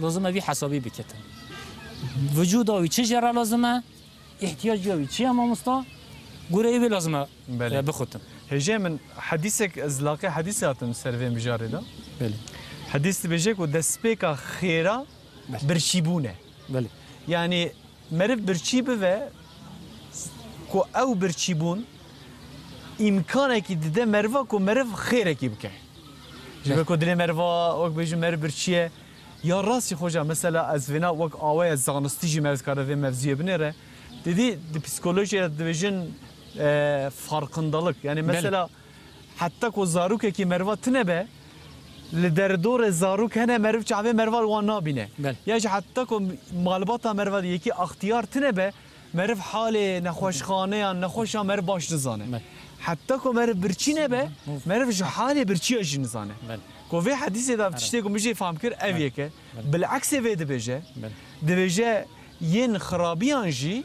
lazim e vî hesabî bikitin. Vücuda wî çi jê re lazim e? Îhtiyaciya wî çi ye mamosta? Goreyê wê lazim e, Belê. e, bixutin. Hêjê min, hedîsek, ez laqê hedîsê hatim ser vê mijarê de. Belê. Hedîs dibêje ku destpêka xêra Belê. birçîbûn e. Belê. Yanî meriv birçî bive ku ew birçîbûn îmkanekî dide meriva ku meriv xêrekî bike. Ji ber ku dilê meriva, wek bêjin, meriv birçî ye. Ya rastî xweca, mesela ez vêna wek awaya zanistî jî meriv dikare vê mevzûyê binêre. Didî di psîkolojiyê de dibêjin, e, farkındalık. Yani Belê. mesela heta ku zarokekî meriva tine be, li derdorê zarok hene, meriv çavê meriva li wan nabîne. Belê. Ya jî heta ku malbata meriva de yekî axtiyar tine be, meriv halê nexweşxaneyan, nexweşa meriv baş nizane. Belê. Heta ku meriv birçî nebe, Hı. meriv ji halê birçiya jî nizane. Belê. Ku vê hedîsê de Belê. tiştê ku min jî fam kir, ev Belê. yek e. Belê. Bileksê vê dibêje. Belê. Dibêje yên xirabiyan jî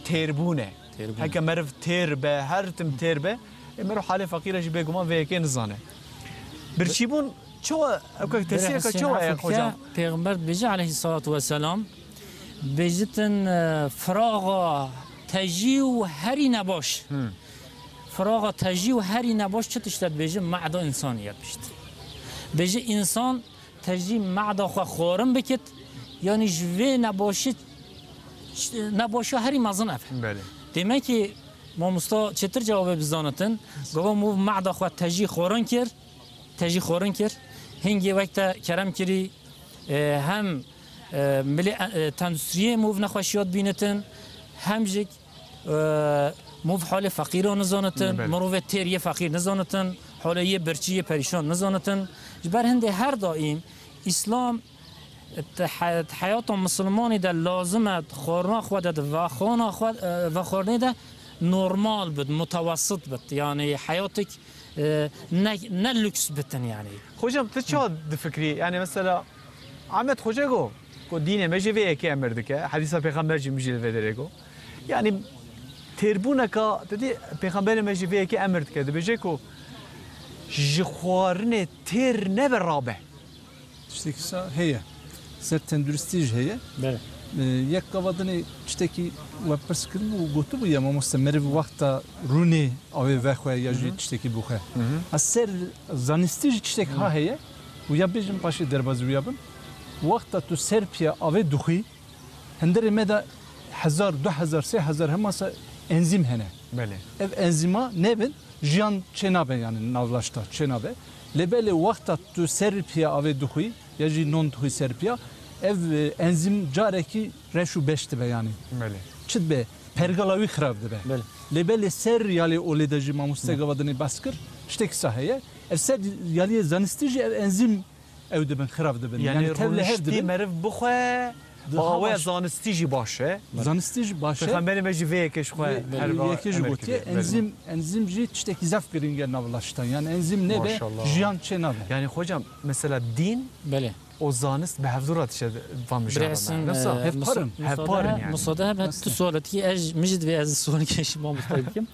têrbûn e. Têrbûn. Heke meriv têr be, her tim têr be, ê meriv halê feqîre jî bêguman vê yekê nizane. Birçîbûn çawa, ew kek tesîreke çawa ye, hocam? Pêxember dibêje aleyhissalatu vesselam, bêjitin, e, firaxa tejî û herî nebaş. Hmm. Firaxa tejî û herî nebaş çi tişt e dibêje? Meda însanî ye pişt. Bêje însan tejî meda xwe xwarin bikit, yanî ji vê nebaşî, nebaşiya herî mezin ev e. Belê. Demek ki mamosta çêtir cewabê bizanitin, gava mov meda xwe tejî xwarin kir, tejî xwarin kir. Hingê wek te kerem kirî, e, hem, e, milê, e, tenduristiyê mov nexweşiya dibînitin, hem jî E, mov halê feqîra nizanitin, Belê. mirovê têr yê feqîr nizanitin, halê yê birçî yê perîşan nizanitin. Ji ber hindê her daîm Îslam di he-, di heyata misilmanî de lazim e, di xwarina xwe de, di vexwana xwe, e, vexwarinê de normal bit, mutewessit bit. Yani heyatik, e, ne, ne lüks bitin yani. Hocam, tu çawa difikirî? Yani mesela Ahmet Hoca got ku dînê me jî vê yekê emir dike. Hedîsa Pêxember jî min jî li vê derê got. Yanî têrbûneka, te dî Pêxemberê me jî vê yekê emir dike. Dibêje ku ji xwarinê têr nebe rabe. Tiştekî sa heye. Ser tenduristî jî heye. Belê. Ee, yek gava dinê tiştekî we pirs kiribû û gotibû ya mamoste meriv wexta rûnê avê vexwe ya jî Hı hı. tiştekî bixwe. Hı hı. A ser zanistî jî tiştek ha Hı. heye û ya bêjin paşê derbazî wî ya bin. Wexta tu ser piya avê dixwî, hundirê me de hezar, du hezar, sê hezar hemasa enzîm hene. Belê. Ev enzîma nebin, jiyan çênabe, yani navlaşta çênabe. Lê belê wexta tu ser piya avê dixwî, ya jî non dixwî ser piya, ev, e, enzîm carekî reş û beş dibe yani. Belê. Çi dibe? Pergala wî xirab dibe. Belê. Lê belê ser yalê olê de jî mamoste Hı. gava dinê behs kir, tiştekî sa heye. Ev ser yaliyê zanistî jî ev enzîm ew dibin, xirab dibin. Yani Yani tev li hev rûniştî dibin. meriv bixwe, Di bi awaya havaş- zanistî jî baş e. Zanistî jî baş e. Pêxemberê me jî vê yekê ji xwe Vê, her vê va yekê jî emir gotiye. kiriye. Belê. Enzîm, enzîm jî tiştekî zaf giring e nav laştan. Yani enzîm nebe Maşallah. jiyan çênabe. Yani hocam, mesela dîn Belê. û zanist bi hevdû re dişe van mijara me. Birêsin, Nasıl? e, Hevpar in. Musa-, Hevpar in Musa-, yani. Musa da hep Nasıl? tu sual etî, ez, min jî divê ez sual keşî mamosta bikim.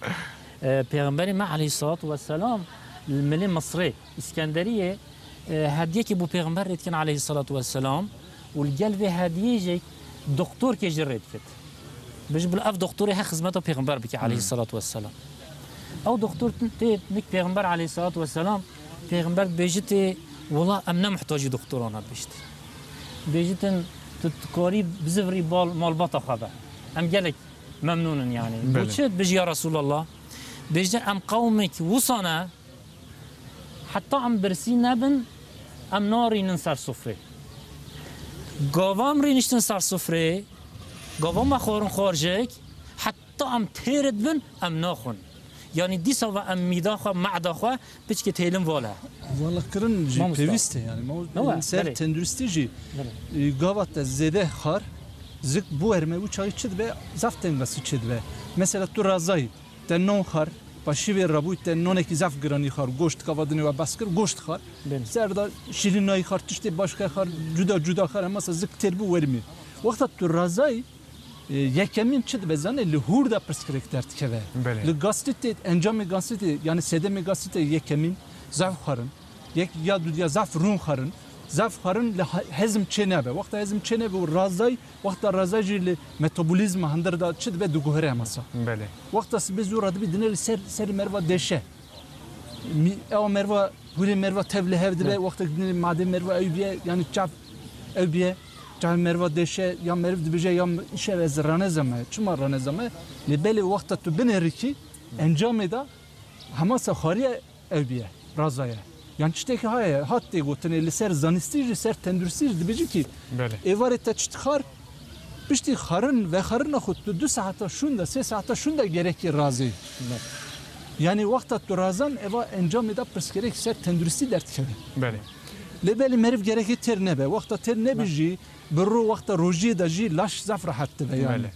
E, Pêxemberê me aleyhissalatu vesselam li milê Misrê, Îskenderiyê, e, hediyekî bo Pêxember rê dikin aleyhissalatu vesselam û li gel vê hediyê jî doktorkê jî rê dikit. Bêjin bila ev doktorê he xizmeta Pêxember bike Hı. aleyhissalatu vesselam. Ew doktor tê nik Pêxember aleyhissalatu vesselam, Pêxember dibêjitê, wela em ne muhtacî doktoran e, dibêjit. Dibêjitin, tu dikarî bizivirî bal malbata xwe be. Em gelek memnûn in yani. Belê. Bo çi? Dibêjî ya Resulallah. Dibêjin em qewmek wisa ne, Heta em birsî nebin, em narînin ser sufrê. Gava em rîniştin ser sufrê, gava me xwarin xwarjik, heta em têr dibin, em naxwin. Yanî dîsa ve em mîda xwe, meda xwe, piçkê têlin vale. Vala kirin jî Mamosta. pêwîst e, yani. Ma Ne wa? ser Belê. tenduristî jî, Belê. e, gava te zêde xar, zik biwerime, wî çaxî çi dibe, zaf tengasî çi dibe. Mesela tu razayî, Te non xar, paşî vê rabûy te nonekî zaf giranî xar, goşt, gava dinê we behs kir, goşt xar. Belê. Ser de şîrînayî xar, tiştê başka xar, cuda cuda xar, hema se zik têr bû wermî. Wexta tu razayî, e, yekemîn çi dibe zanî? Li hûr de pirsgirêk derdikeve. Belê. Li gastrîtê, encamê gastrîtê, yani sedemê gastrîtê yekemîn zaf xwarin. Yek ya dudiya zaf rûn xwarin. Zaf xwarin li ha-, hezm çê nebe. Wexta hezm çê nebe û razay, wexta razay jî li metabolîzma hundir de çi dibe, diguhere masa. Belê. Wexta sibê zû radibî dinê li ser, serî merva deşe. Mî-, ewa merva, hûrê merva tev li hev dibe, Belê. wextek dinê madê merva ew biye, yani çav ew biye. Ya meriva dêşe, ya meriv dibêje, ya îşev ez ranezame. Çima ranezame? Lê belê wexta tu binêrî kî, encamê de hema se xwariye ew biye, razaye. Yan tiştekî haye, hat tê gotinê, li ser zanistî jî, ser tenduristî jî dibêjî kî, Belê. êvarê te çi dixwar, piştî xwarin, vexwarina xwe tu du saeta şûnde, sê saeta şûnde gerekî razê. Belê. Yanî wexta tu razan, eva encamê de pirsgirêk ser tenduristî derdikeve. Belê. Lê belê meriv gerekê têr nebe. Wexta têr nebî jî, bi ro wexta rojiyê de jî laş zaf rehet dibe yanî. Belê.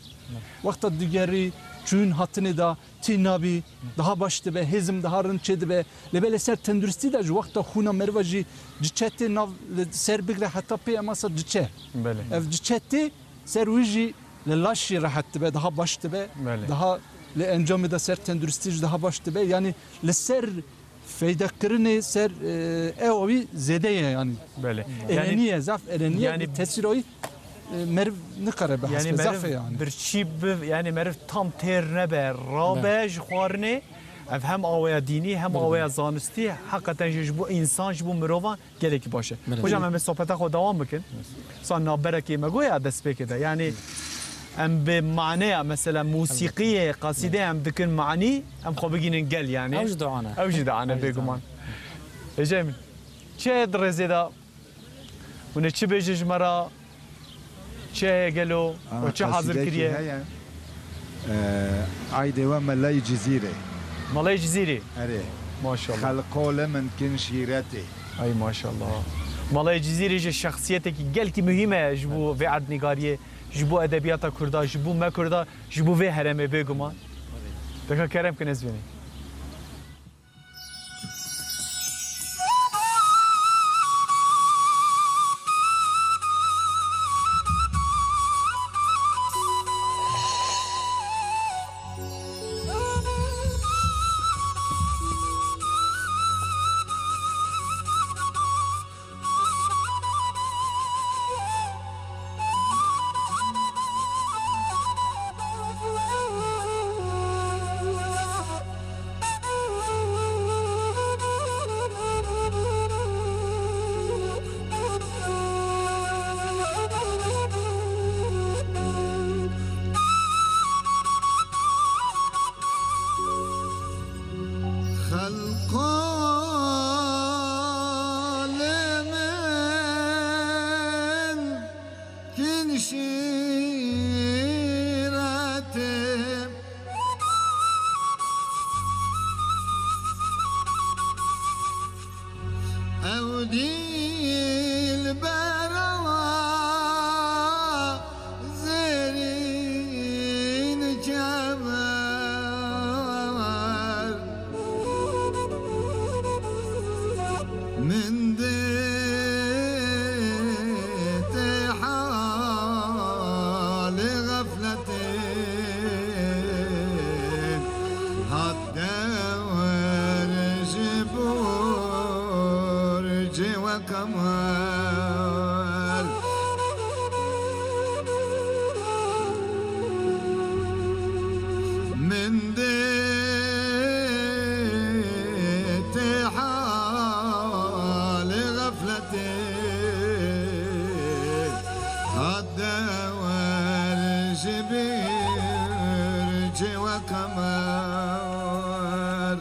Wexta digerî, çûn hatinê de tî nabî, daha baş dibe, hêzim daha rind çê dibe. Lê belê ser tenduristî de ji wexta xûna meriva jî ciçe tê nav, li ser bigre heta pê emasa ciçe. Belê. Ev ciçe tê ser wî jî li laş jî rehet dibe, daha baş dibe. Belê. Daha li encamê de ser tenduristî jî daha baş dibe. Yanî li ser feydekirinê ser, e, ew wî zêde ye yanî. Belê. Erenî ye, zaf erenî ye, yanî bi tesîra wî, e, meriv nikare bihesbe, yanî zaf e meriv yanî. Birçî bi, yanî meriv tam têr nebe, rabe Belê. ji xwarinê, ev hem aweya dînî, hem Belê. aweya zanistî, heqeten jî ji bo însan, ji bo mirovan gelekî baş e. Belê. Hocam, em ê sohbeta xwe dewam bikin. Sa navberekê me goya destpêkê de. Yanî em bi maneya, mesela, musîqiyê, qasîdeyê em dikin manî, em xwe bigînin gel yanî. Ew jî dua ne. Ew jî dua ne, Ew jî dua bêguman. ne. Êcem, çi heye di rêzê de? Hûn ê çi bêjin ji me re? Çi heye gelo? Aa, We çi hazir qasîdekî kiriye? heye. Ee, aydê we Melayê Cizîrê. Melayê Cizîrê? Erê. Maşallah. Xelqolê min kin şîretê. Ay maşallah. Melayê Cizîrê jî şexsiyetekî gelkî muhîm e ji bo vê erdnîgariyê, ji bo edebiyata Kurda, ji bo me Kurda, ji bo vê herêmê bêguman. Deka kerem kin ez bênî. Xelqolê min kin şîretê. Ew dilbera zêrîn kemer. Min dê tê halê xefletê hat dewr ji burcê we kemer. Min dê tê halê xefletê hat dewr ji bircê we kemer.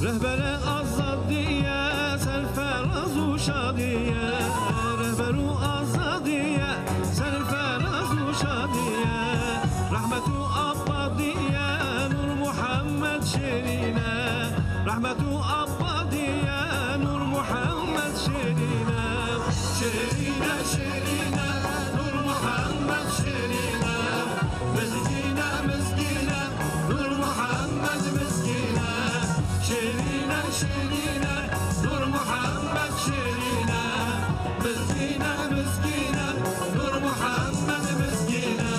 Rehbere azadiye, serferaz û şadiye. Fer û azadiye, serferaz û şadiye, rehmet û abadiye, Nur Muhammed şêrîne. Rehmet û abadiye, Nur Muhammed şêrîne. Şêrîne, şêrîne, Nur Muhammed şêrîne. Mizgîne, mizgîne, Nur Muhammed mizgîne. Şêrîne, şêrîne, Nur Muhammed şêrîne. Mizgîne, mizgîne, Nur Muhammed mizgîne.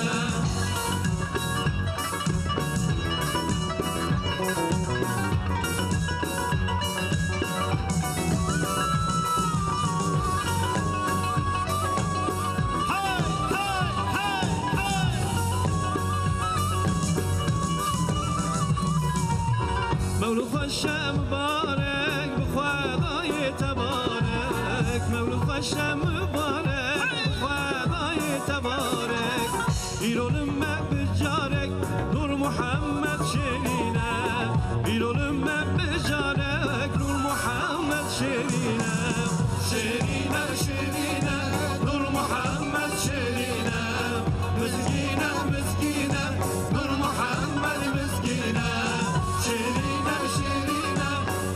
Mewlûd xweş e mibarek, bi Xwedayê tebarek. Mewlûd xweş e mibarek, bi Xwedayê tebarek. Îro li me bi carek Nur Muhammed şêrîne. Îro li me bi carek Nur Muhammed şêrîne. Şêrîne, şêrîne, Nur Muhammed şêrîne. Mizgîne, mizgîne, Nur Muhammed mizgîne. Şêrîne, şêrîne,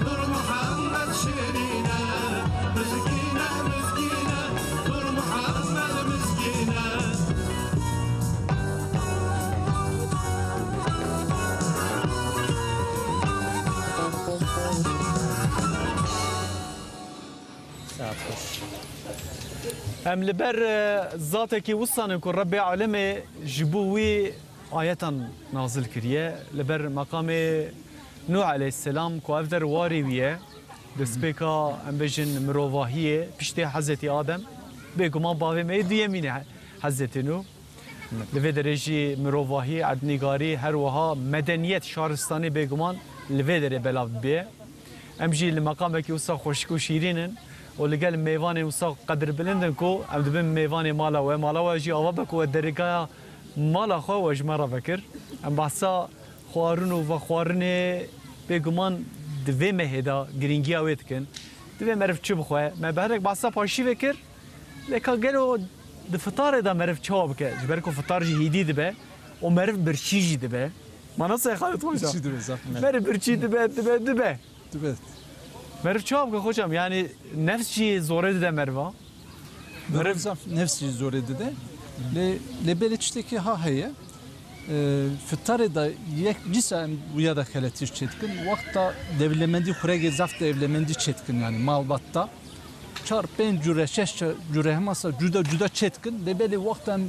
Nur Muhammed şêrîne. Mizgîne, mizgîne, Nur Muhammed mizgîne. Em li ber, e, zatekî wisa ne ku Rebbê Alemê ji bo wî ayetan nazil kiriye. Li ber meqamê Nuh aleyhisselam ku ev der warê wî ye, destpêka, em bêjin, mirovahiyê, piştê Hezretî Adem, bêguman bavê me yê duyemîn e Hezretî Nuh. Li vê derê jî mirovahî, erdnîgarî, her wiha medeniyet, şaristanî bêguman li vê derê belav dibe. Em jî li meqamekî wisa xweşik û şîrîn in û li gel mêvanên wisa qedirbilind in ku em dibin mêvanê mala we. Mala we jî ava be ku we dergaya mala xwe we ji me re vekir. Em behsa xwarin û vexwarinê bêguman di vê mehê de girîngiya wê dikin. Divê meriv çi bixwe? Me berek behsa paşîvê kir. Lê ka gelo di fitarê de meriv çawa bike? Ji ber ku fitar jî hîdî dibe û meriv birçî jî dibe. Ma nasıl Xalid Hoca? Birçî dibe, zaf me. Meriv birçî dibe, dibe, dibe. Dibe. Meriv çawa bike hocam? Yani nefs jî zorê dide meriva. Meriv zaf nefs jî zorê dide. Lê, lê belê tiştekî ha heye. E, fitarê de yek dîsa em wiya de xeletî çêdikin. Wexta dewlemendî xuregê zaf dewlemendî çêdikin, yani malbatta. Çar, pênc cure, şeş ça-, cure hema sa cuda cuda çêdikin. Lê belê wexta em,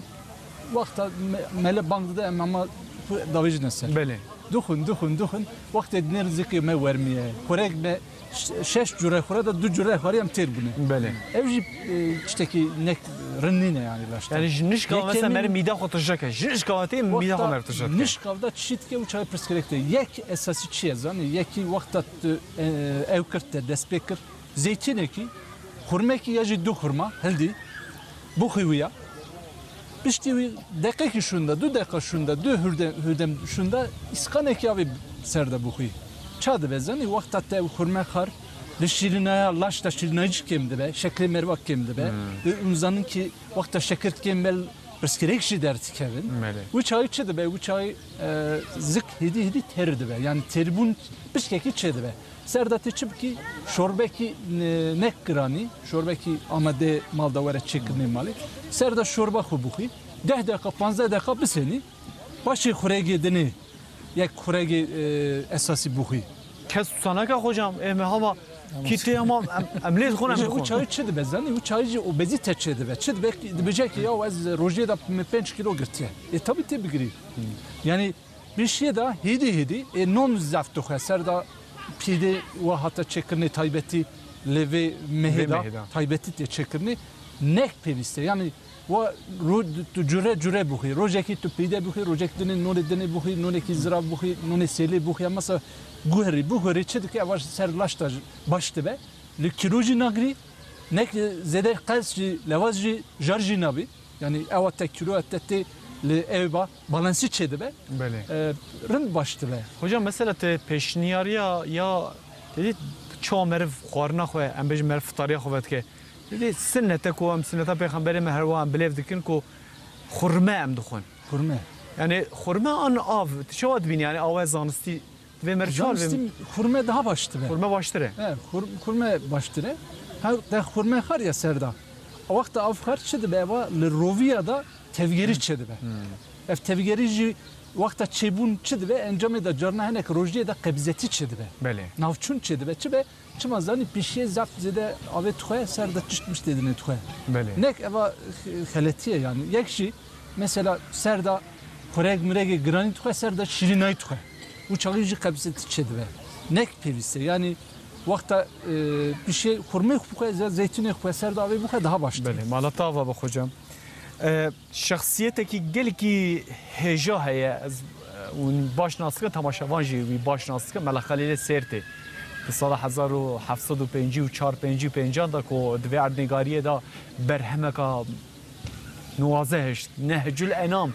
wexta me-, mele bang dide em hema xwe davêjine ser. Belê. Dixwin, dixwin, dixwin. Wextê dinêr zikê me wermiye. Xurek me ş-, şeş cure xure de du cure xwarî em têr bûne. Belê. Ev jî, e, tiştekî nek rind nîne yani laşta. Yani ji nişka mesela meriv mîda xwe tije ke. Ji nişka tê mîda xwe meriv tije ke. Nişka da çi dike û çay pirsgirêk de. Yek esasî çi ye zanî? Yekî wexta tu, e, ew kir te dest pê kir. Zeytînekî, xurmekî ya jî du xurma hildî, bixwî wî ya. Piştî wî deqekî şûnda, du deqa şûnda, du hûrde-, hûrdem şûnda îsqanekî avê ser de bixwî. Ça dibe zanî, wexta te ew xurme xar, li şîrînaya laş de şîrînayî jî kêm dibe, şeklê meriva kêm dibe. Hmm. Û em zanin ki wexta şekir kêm bel pirsgirêk jî derdikevin. Belê. Wî çayî çi dibe? Wî çayî, e, zik hêdî hêdî têr dibe. Yani têrbûn pişkekî çê dibe. Ser de tê çi bikî? Şorbekî ne-, nek giranî, şorbekî amade mal de were çêkirinê malê. Ser de şorba xwe bixwî. Deh deqa, panzdeh deqa bisênî. Paşê xuregê dinê yek xuregê, e, esasî bixwî. Kes wisa nake hocam, ê me hema kî tê hema em, em lê dixwin, em Û dixwin. Çayî çi dibe zanî? Û çayî jî obezîte çê dibe. Çi dibe? Dibêje ki ya ez rojê de min pênc kîlo girtiye. E, tabii tê bigirî. Hmm. Yani bir şey de hêdî hêdî, e, non zaf dixwe. Ser de pîdê we hate çêkirinê taybetî li vê mehê de, vê mehê de taybetî tê çêkirinê. Nek pêwîste. Yani Wa ro-, tu cure cure bixwî. Rojekî tu pîde bixwî, rojek dinê nonê dinê bixwî, nonekî zirav bixwî, nonê sêlê bixwî. Mesela guherî, biguherî çi dike? Ev ser laş da baş dibe. Li kîlo jî nagirî, nek zêde qels jî, lewaz jî, jar jî nabî. Yani ewa te kîlo te tê li ew ba, balansî çê dibe. Belê. E, rind baş dibe. Hocam, mesela te pêşniyariya ya, te dî çawa meriv xwarina xwe, em bêjin meriv fitariya xwe vedike. Didê sinnet e ku em sinneta Pêxemberê me her wiha em bilêv dikin ku xurme em dixwin. Xurme. Yani xurme an av, tu çawa dibînî? Yani awe zanistî divê me re çar Zanistî bim. Xurme daha baş dibe. Xurme baştir e. He, xur-, xurme baştir e. Her de xurme xar ya ser da. A wexta av xar çi dibe? Eva li roviya da tevgerî çi dibe. Ev tevgerî jî wexta çêbûn çi dibe? Encamê de carna hinek rojiyê de qebzetî çi dibe. Belê. Navçûn çi dibe? Çi be? Çima zanî pişiyê zaf zêde avê dixwe ser de tişt mişt têdine dixwe. Belê. Nek eva xeletî ye yani. Yek jî mesela ser de xurek miregê giranî dixwe, ser de şîrînayî dixwe. Û çaxî jî qebzetî çêdibe. Nek pêwîst e. Yani wexta, e, pişiyê xurmê xwe, ze-, zeytûnê xwe ser de avê bixwe daha baş. Belê, mala te ava be hocam. E, şexsiyetekî gelekî hêja heye. Ez, e, hûn baş nas dikin, temaşevan jî wî baş nas dikin. Mela Xelîlê Sêrtê. Di sala hezar û heft sed û pêncî û çar pêncî û pêncan de ku di vê erdnîgariyê de berhemeka nuwaze hişt, Nehcul Enam.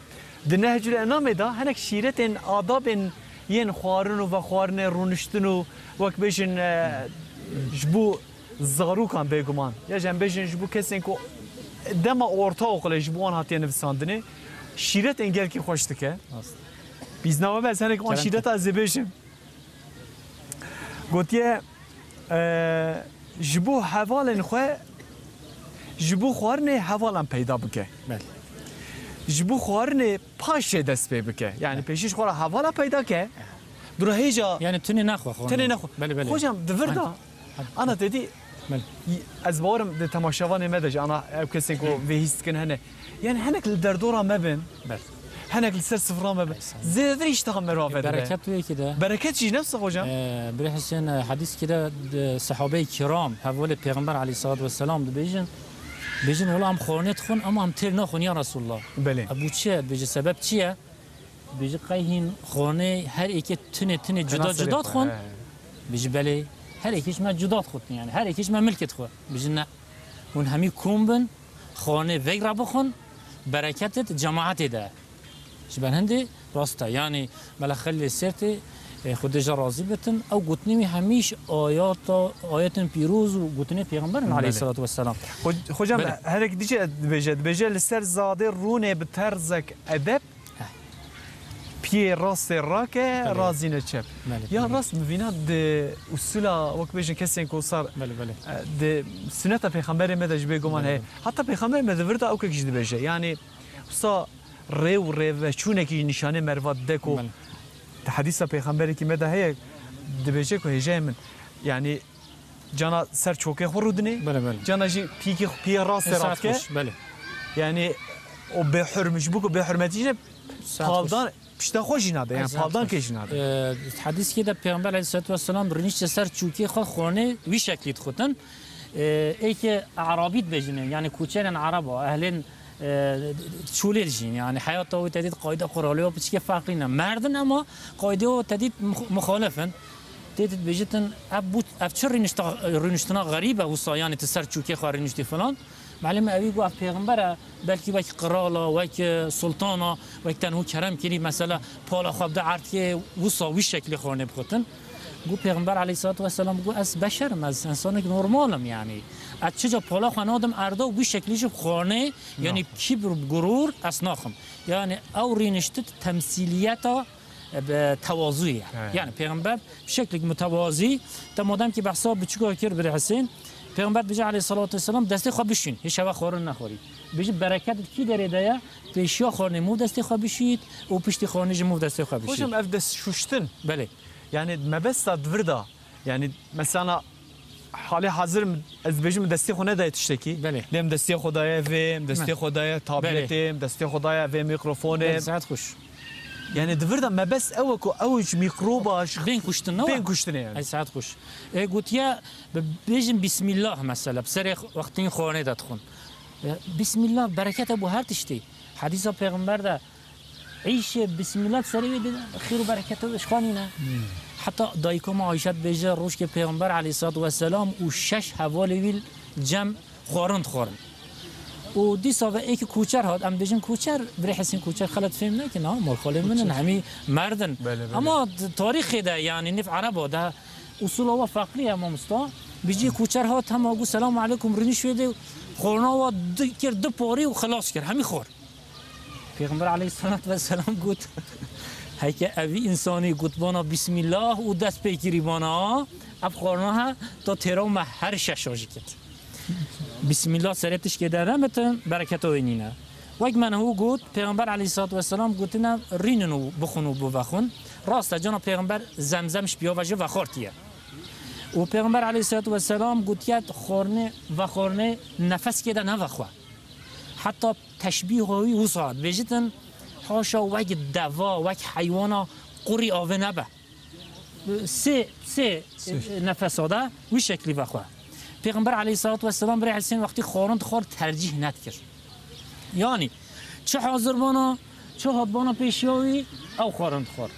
Di Nehcul Enamê de hinek şîretên adabên yên xwarin û vexwarinê, rûniştin û wek bêjin, e, ji bo zarokan bêguman, ya jî em bêjin ji bo kesên ku dema ortaokulê ji bo wan hatiye nivisandinê, şîretên gelkî xweş dike. Rast. Bîzna we be, ez hinek wan Kerem şîreta ez ê bêjim. Gotiye, e, ji bo hevalên xwe, ji bo xwarinê hevalan peyda bike. Belê. Ji bo xwarinê paşê dest pê bike. Yani pêşî ji xwe re hevala peyda ke. Dura hêja Yani tunê nexwe xwarinê. Tunê nexwe. Belê, belê. Hocam, di vir de Hadi. Ana te dî, Belê. ez bawerim di temaşevanê me de jî ana ew kesên ku vê hîs dikin hene. Yani hinek li derdora me bin. Belê. Hinek li ser sifra me bin. Belê, sen- Zêdetir îştiha me re avedibe. Bereket wê ki de. Bereket jî nefsa hocam. Ee, Birê Hüseyin, e, hadîs ki de, de, sahabeyê kiram, hevalê Pêxember aleyhissalatu vesselam dibêjin, bêjin, wela em xwarinê dixwin, ama em têl naxwin ya Resulullah. Belê. E, bu çi ye? Dibêje, sebeb çi ye? Dibêje, qey hîn xwarinê her êkê tunê tunê cuda Tenasebê cuda xwe, dixwin. he. Dibêje, belê, her êkê ji me cuda dixwin, yani her êkê ji me milkê dixwe. Dibêje, ne. Hûn hemî kom bin, xwarinê vek re bixwin, bereketê di cemaetê de. Ji ber hindê rast e. Yani Mela Xelîlê Sêrtê, e, Xwedê ji razî bitin, ew gotinê wî hemî ji ayata, ayetên pîroz û gotinê Pêxember in Belê. aleyhissalatu vesselam. Ho-, hocam, Belê. herek dîce dibêje, dibêje, li ser zadê rûnê bi terzek edeb, Heh. piyê rastê rake, Belê. razîne çep. Belê, Ya belê. rast mi vîna di usula, wek bêjin kesên ku sar, Belê, belê. e, di suneta Pêxemberê me de ji bê guman Belê, heye. belê. Heta Pêxemberê me di vir de ew kek jî dibêje. Yani, wisa rê û rêveçûnekî nîşanê meriva dide ku Belê. di hedîsa Pêxemberekî me de heye, dibêje ku hêjayê min, yani cana ser çokê xwe rûdinê, Belê, belê. cana jî pîkê xwe piyê rastê Saet radike. xweş, belê. Yani o bêhurm-, ji bo ku bêhurmetî jî Saet paldan xweş. pişta xwe jî nade, yani Saet paldan xweş. kê jî nade. Ee, Hedîskê de Pêxember aleyhissalatu vesselam rûnişte ser çokê xwe xwarinê wî şeklî dixutin. Ee, ê ki Erabî dibêjin, yani koçerên Ereba, ehlên e, çolê dijîn. Yani heyata wê te dît qayda quralê wê piçikê ferqî ne. Merdin ema qaydê wê te dît mux-, muxalif in. Tê dibêjitin, ev bû, ev çi rînişta-, rîniştina xerîb e wisa, yani tu ser çûkê xwe rîniştî filan. Melîm evî got, ev pêxember e, belkî wek qirala, wek, e, sultana, wek tenho kerem kirî, mesela pala xwe bide erdkê wisa wî şeklê xwarinê bixutin. Got pêxember aleyhissalatu vesselam, got, ez beşer im, ez insanek normal im yani. Ez çica pala xwe nadim erda û wî şeklî jî xwarinê Yani Naxwe. kibr û gurur ez naxim. Yani ew rînişt temsîliyeta, e, be, tewazû ye. He. Yani Pêxember şeklek mutewazî, te madem ki behsa biçûka kir Birê Hesên, Pêxember dibêje aleyhissalatu vesselam, destê xwe bişîn, hê şeva xwarin nexwarî. Bêje bereket kî derê de ye, pêşiya xwarinê mû destê xwe bişît û piştî xwarinê jî mû destê xwe bişît. Hocam, ev dest şuştin. Belê. Yani mebesta di vir de Yani mesela halê hazir min, ez dibêjim, min destê xwe nedaye tiştekî. Belê. Lê min destê xwe daye vê, min destê Me. xwe daye tabletê, Belê. min destê xwe daye vê mîkrofonê. Belê, saet xweş. Yani di vir de mebest ew e ku ew ji mîkroba, ji Bên kuştin, ne wa? Bên kuştinê yani. Ay, saet xweş. E, gotiye, bi-, bêjin Bismillah mesela, bi serê wextên xwarinê de dixwin. E, Bismillah berekete bo her tiştî. Hedîsa Pêxember de Îşê bismillah serê wê de xêr û bereketa wê ji xwe nîne. Hmm. Heta dayika me Ayşe dibêje, rojkê Pêxember aleyhissalatu vesselam û şeş hevalê wî cem xwarin dixwarin. Û dîsa ve êkî koçer hat, em dibêjin koçer, Birê Hesên koçer xelet fêm nekin, ha, malxalê min in, Koçer. hemî merd in. Belê, belê. Ama d-, tarîxê de, yani nêv Ereba de, usula we feqrî ye, mamosta. Bijî kuçer hat hema got, "Selamu aleykum," rinî şwêdê, xorna wa di kir, di parî û xilas kir. Hemî xor. Pêxember aleyhisselat vesselam got, "Heke evî însanî got bana Bismillah û dest pê kirî bana, ev xorna he, ta têra me her şeşa jî kir." Bismillah serê tişkê de nemitin, bereketa wê nîne. Wek me niho got, Pêxember aleyhisselat vesselam gotine, "Rînin û bixwin û bivexwin." Rast e, cana Pêxember zemzem ji piya ve jî vexwartiye. Û Pêxember aleyhisselat vesselam gotiye, "Xornê, vexornê nefeskê de nevexwe." Heta teşbîha wî wisa dibêjitin, haşa wek deva, wek heywana qurî avê nebe. Sê, sê, Sê. e, nefesa de wî şeklî vexwe. Pêxember aleyhissalatu vesselam birê Husên wextî xwarin dixwar tercîh nedikir. Yanî çi hazir bana, çi hat bana pêşiya wî, ew xwarin dixwar.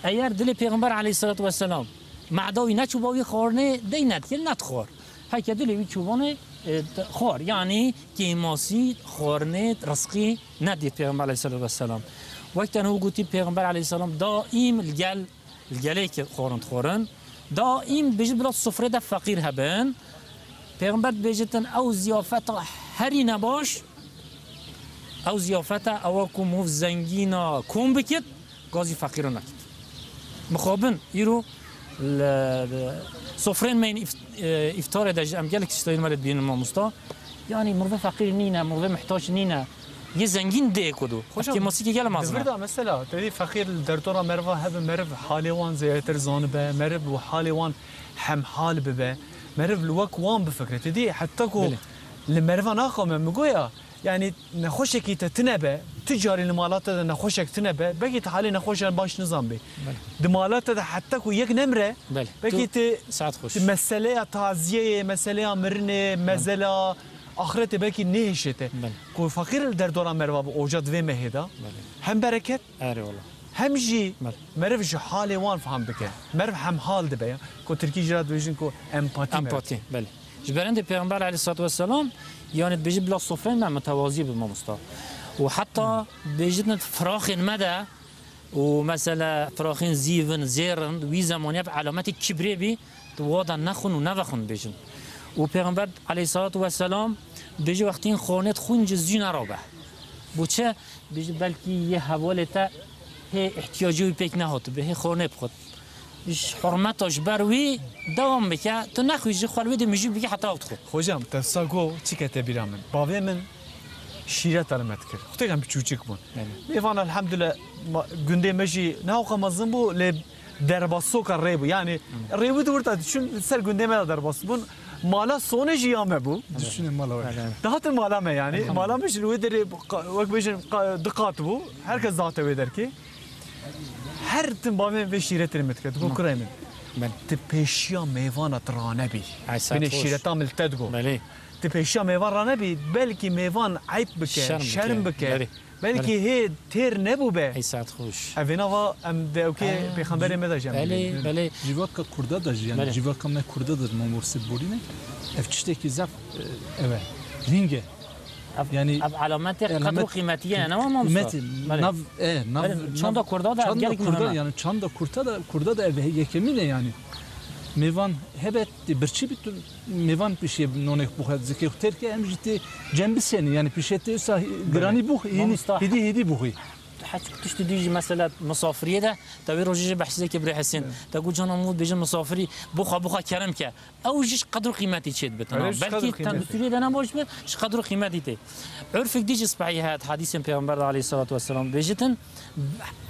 Eger dilê Pêxember aleyhissalatu vesselam meda wî neçûba wî xwarinê dey nedikir, nedixwar. Heke dilê wî çûbanê, e, xwar. Yanî kêmasî xwarinê, rizqî nedît Pêxember aleyhissalatu vesselam. Wek te niho gotî Pêxember aleyhisselam daîm li gel, li gelê ki xwarin dixwarin. Daîm dibêjit bila sofrê de feqîr hebin. Pêxember dibêjitin ew ziyafeta herî nebaş, ew ziyafeta ewa ku mov zengîna kom bikit, gazî feqîra nekit. Mixabin, îro li, li sofrên me yên îf-, e, îftarê de jî em gelek tiştayên me lê dibînin mamosta. Yanî mirve feqîr nîne, mirve mihtac nîne. Yê zengîn dê ku do. Hocam, ev kêmasîkê gelek mezin e. Di vir de mesela, te dî feqîr li derdora meriva hebe, meriv halê wan zêdetir zanibe, meriv û halê wan hemhal bibe, meriv li wek wan bifikre. Te dî heta ku Belê. li meriva naxame, min goya, yanî nexweşekî te tine be, tu carî li mala te de nexweşek tine be, belkî tu halê nexweşan baş nizan bê. Belê. Di mala te de heta ku yek nemre, Belê. belkî Tu tu, saet xweş. tu meseleya taziyeyê, meseleya mirinê, Belê. mezela, axretê belkî nehêşê te. Belê. Ku feqîr li derdora meriva bi oca di vê mehê de, Belê. hem bereket, Erê wala. hem jî Belê. meriv ji halê wan fam bike. Meriv hemhal dibe ya. Ku tirkî jî re dibêjin ku empatî meriv. Empatî, belê. Ji berendê Pêxember aleyhissalatu vesselam, yanî dibêjin bila sofrên me mitewazî bi mamosta. Û heta Hmm. dibêjin firaxên me de û mesela firaxên zîv in, zêr in, wî zemanî ev elametê kibrê bî, tu wa de nexwin û nevexwin dibêjin. Û Pêxember aleyhissalatu vesselam dibêje wextî xornê dixwin ji zû nerabe. Bo çi? Dibêje belkî yê hevalê te hê ihtiyacê wî pêk nehatibe, hê xornê bixwit. Ji hurmeta ji ber wî dewam bike, tu nexwî ji xwe li wê de mijûl bike heta ew dixwit. Hocam, te wisa got, çi kete bîra min? Bavê min şîreta li me dikir. Xwetêkan biçûçik bûn. Belê. Mêvan elhamdülillah, ma-, gundê me jî ne ewqas mezin bû, lê derbasoka rê bû. Yanî Hı. rê wî di wir de diçûn, li ser gundê me de derbas bûn. Mala sonê jî ya me bû. Diçûnê mala we. Belê. Dihatin mala me yanî. Elhamdülillah. Mala me jî li wê derê qa-, wek bêjin qa-, du qat bû. Her kes dihate wê derkê. Her tim bavê min vê şîretê min dike. Digo Hı. kurê min. Belê. Tu pêşiya mêvana tu ranebî. Ay, saet Binê xweş. şîreta min li te digo. Belê. Tu pêşiya mêvan ranebî, belkî mêvan eyb bike, Şerm şerm bike. bike. Belê. Belkî Belê. hê têr nebûbe. Ey saet xweş. Ev ê nava em di ewkê Ha, pêxemberê me de jî em belê, dibînin. belê. Civaka Kurda da jî, yani Belê. civaka me Kurda da mamorse borîne. Ev tiştekî zaf, e, ev e. Ling e. Ev, Yani ev alametê qedr û alamet qîmetî ye, ne wa mamosta? qîmetî, Belê. nav, e, nav, Belê, nav, çanda Kurda da çanda gelek Kurda, mihna. yani çanda Kurda da, Kurda da ev yekemîn e yani. Mêvan hebe tê birçî bî tu mêvan pişê nonêk bixwe, zikê xwe têr ke, em jî tê cem bisenî, yani pişê tê wisa Belê. giranî bû, hêdî, Mamosta. hêdî, hêdî bû. Heçik tiştî dî jî mesela misafiriyê de, te wê rojê jî behsî zikê birê Hesên. Evet. Te got cana min bêje misafirî, bixwe, bixwe kerem ke. Ew jî ji qedr û qîmetî çêdibitin. Öyle ha. ji qedr û Belkî qîmetî. tenduristî de nebaş be, ji qedr û qîmetî tê. Urfek dî jî spehî heye, hadîsên Pêxember de aleyhissalatu vesselam bêjitin,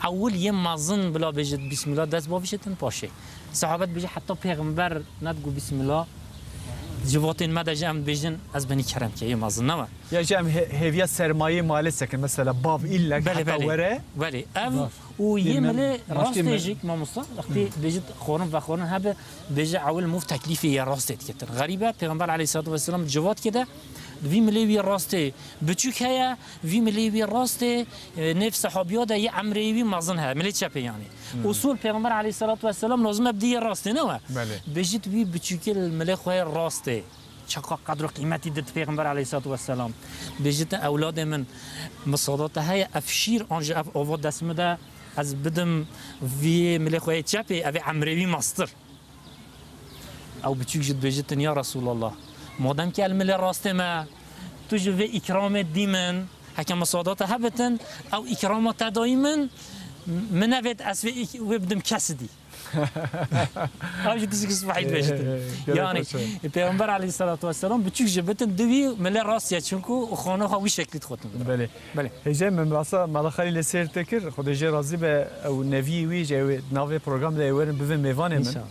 ewil yê mezin bila bêjit Bismillah, dest bavêjin paşê. Sahabet bêje heta Pêxember nedigo Bismillah, civatên me de jî em dibêjin, ez benî kerem ke, yê mezin ne me. Ya jî em hê-, hêviya sermayê malê sekin, mesela bav îllek Belê, heta belê. were. Belê. Ev Bav. û yê Yê me-, milê maşkê rastê me- jî, mamosta, wextê Hmm. dibêjit xwarin vexwarin hebe, dibêje ewil mov teklîfê yê rastê dikitin. Xerîbe, Pêxember aleyhissalatu vesselam civat kê de, vî milê wî rastê biçûk heye, vî milê wî rastê, e, nêv sehabiya de yê emrê wî mezin heye, milê çepê yanî. Hmm. Usul Pêxember aleyhissalatu vesselam lazim e bidî yê rastê, ne we? Belê. Bêjit wî biçûkê li milê xwe yê rastê. Çaqa qedr û qîmetî didit Pêxember aleyhissalatu vesselam. Bêjit ewladê min, misada te heye ev şîr an jî ev ava dest min de ez bidim vî milê xwe yê çepê, ev ê emrê wî mastir. Ew biçûk jî dibêjitin, ya Resûlallah, madem ki el milê rastê me, tu ji vê îkramê dî min, heke misadata hebitin, ew îkrama te dayî min, min nevêt ez vê îk-, wê bidim kesidî. Ew jî tiştekî spehî dibêjitin. Gelek Yani, hoş e. Pêxember aleyhisselatu vesselam biçûk jî bitin, di wî milê rast ye, çunku û xana xwe wî şeklî dixwetin. Belê. Belê. Hêjayê min, masa Mala Xalîlê sêr te kir, Xwedê jê razî be, ew neviyê wî jî ew ê di navê programê de ê werin bivin mêvanê min. Înşallah.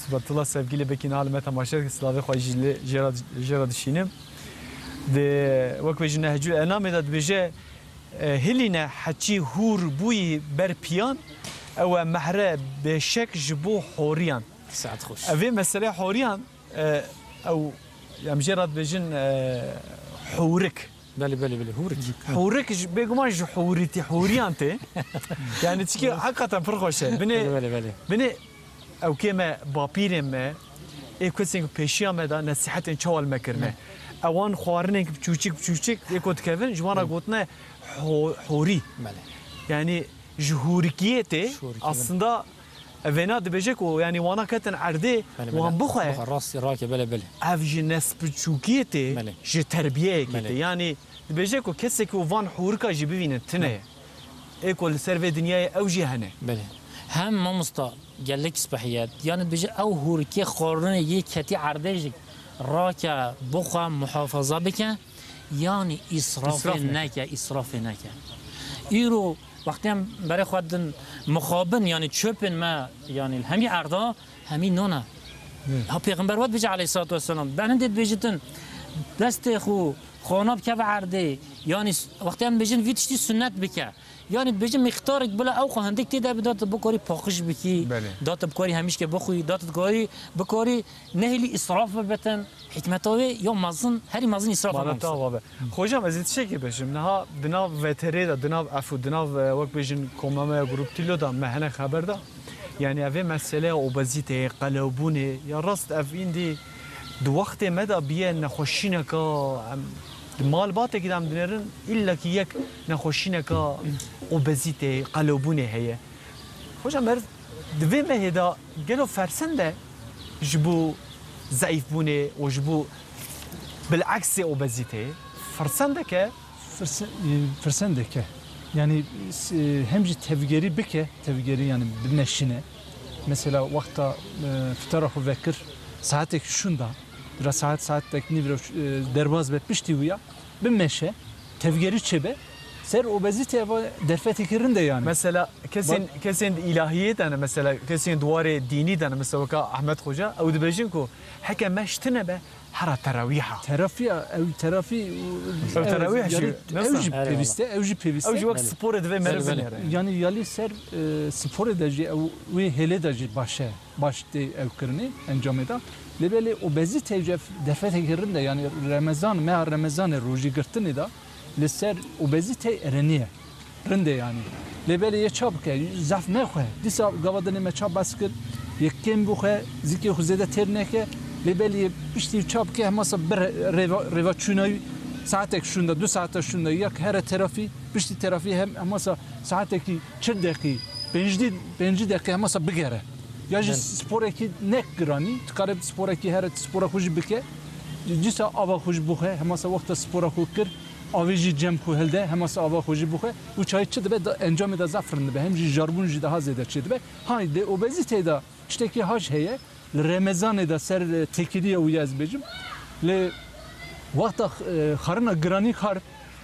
Sibatullah Sevgîlê Bekî niha li me temaşe dike, silavê xwe jî lê jê re, jê re dişînim. Di, wek bêjin Nehcul Enamê de dibêje, e, hilîne heçî hûr bûyî ber piyan, ew e mehre bêşek ji bo horiyan. Saet xweş. Ev ê meselê horiyan, e, ew, em jê re dibêjin, e, hûrik. Belê, belê, belê. Hûrik. Hûrik ji, bêguman ji hûrîtî, hûriyan tê. Yani çikî hakikaten pir xweş e. Binê, Belê, belê, belê. binê ew kê me, bapîrên me, ê kesên ku pêşiya me de nesîhetên çawa li me kirine. Belê. Ewan xwarinên ku biçûçik, biçûçik, ê ku dikevin, ji wan re Belê. gotine ho-, horî. Belê. Yani ji hûrikiyê tê, Ji hûrikiyê, belê. aslında Evêna dibêje ku, yani, wana ketin erdê, Belê, wan belê. bixwe. Bixwe, rastî rake, belê, belê. Ev ji nesbiçûkiyê tê, Belê. ji terbiyeyekê Belê. tê. Yani, dibêje ku kesek ku van hûrika jî bivînin, tine ye. Belê. Ê ku li ser vê dinyayê ew jî hene. Belê. Hem mamosta gelek spehiyet, yani, dibêje ew hûrikê xwarinê yê ketî erdê jî rake, bixwe, muhafaza bike. Yani îsrafê Îsraf neke. neke, îsrafê neke. Îro wextê em berê xwe din mixabin, yani çöpên me, yani hemî erda, hemî nona. Evet. Ha Pêxember wat bêje aleyhissalatu vesselam, ben hindê dibêjitin, destê xwe xana bikeve erdê, yani s-, wextê em bêjin vî tiştî sunnet bike. Yani dibêjin mîqdarek bila ew xwe hindik tê de bida tu bikarî paqij bikî, Belê. da tu bikarî hemîşkê bixwî, da tu bikarî, bikarî nehêlî îsraf bibitin. Hikmeta wê ya mezin, herî mezin îsraf Mala e. te ava be. Xocam, ez ê tiştekî bêjim. Niha di nav V T R'ê de, di nav, efû, di nav, e, wek bêjin koma me ya Grup Tîlo de me hinek xeber da. Yani evê meseleya obezîteyê, qelewbûnê, ya rast ev îndî di wextê me de biye nexweşîneka, em, di malbatekî de em dinêrin, îllekî yek nexweşîneka obezîteyê, qelewbûnê heye. Hocam, meriv di vê mehê de gelo fersend e ji bo zeîfbûnê û ji bo bileksê obezîteyê? Fersendek e? Firse-, e, firsendek e. Yani, s-, e, hem jî tevgerî bike, tevgerî yani bimeşine. Mesela wexta, e, fitara xwe vekir, saetek şûnda, bira saet, saetek nîv re, e, derbas be piştî wî ya, bimeşe, tevgerî çêbe, ser obezîte eva derfetekî rind e yani. Mesela kesên, Bak- kesên di îlahiyê de ne, mesela kesên di warê dînî de ne, mesela weka Ahmet Xoca, ew dibêjin ku heke meş tine be, hera terawîha. Terawîha, ew terawî, Ew ew terawîh jî, yani, ew nasıl? jî Eyvallah. pêwîste, ew jî pêwîste. Ew jî wek Belê. sporê divê meriv Belê, belê. binêre. Yani yalî ser, e, sporê de jî ew wê hêlê de jî baş e. baş tê ew kirinê, encamê de. Lê belê obezîte jî ev derfetekî rind e, yani Remezan, meha Remezanê, rojî girtinê de li ser obezîte erênî ye. Rind e yani. Lê belê yê ça bike, zaf nexwe. Dîsa gava dinê me ça behs kir, yê kêm bixwe, zikê xwe zêde têr neke. Lê belê yê piştî ça bike, hemasa bir rêva, rêva çûna wî, saetek şûnda, du saeta şûnda, ya here terafî, piştî terafî hem hemasa saetekî çil deqî, pêncî, pêncî deqî hemasa bigere. Ya jî Belê. sporekî nek giranî, tu kare sporekî here, tu spora xwe jî bike. Dîsa ava xwe jî bixwe, hemasa wexta spora xwe kir, avê jî cem xwe hilde, hemasa ava xwe jî bixwe. Û çayê çi dibe, da, encamê de zaf rind dibe. Hem jî jarbûn jî daha zêde çê dibe. Hay, lê obezîteyê de tiştekî haş heye. Li Remezanê de ser, e, têkiliya wî ez bêjim. Lê wexta, e, xarina giranî xar,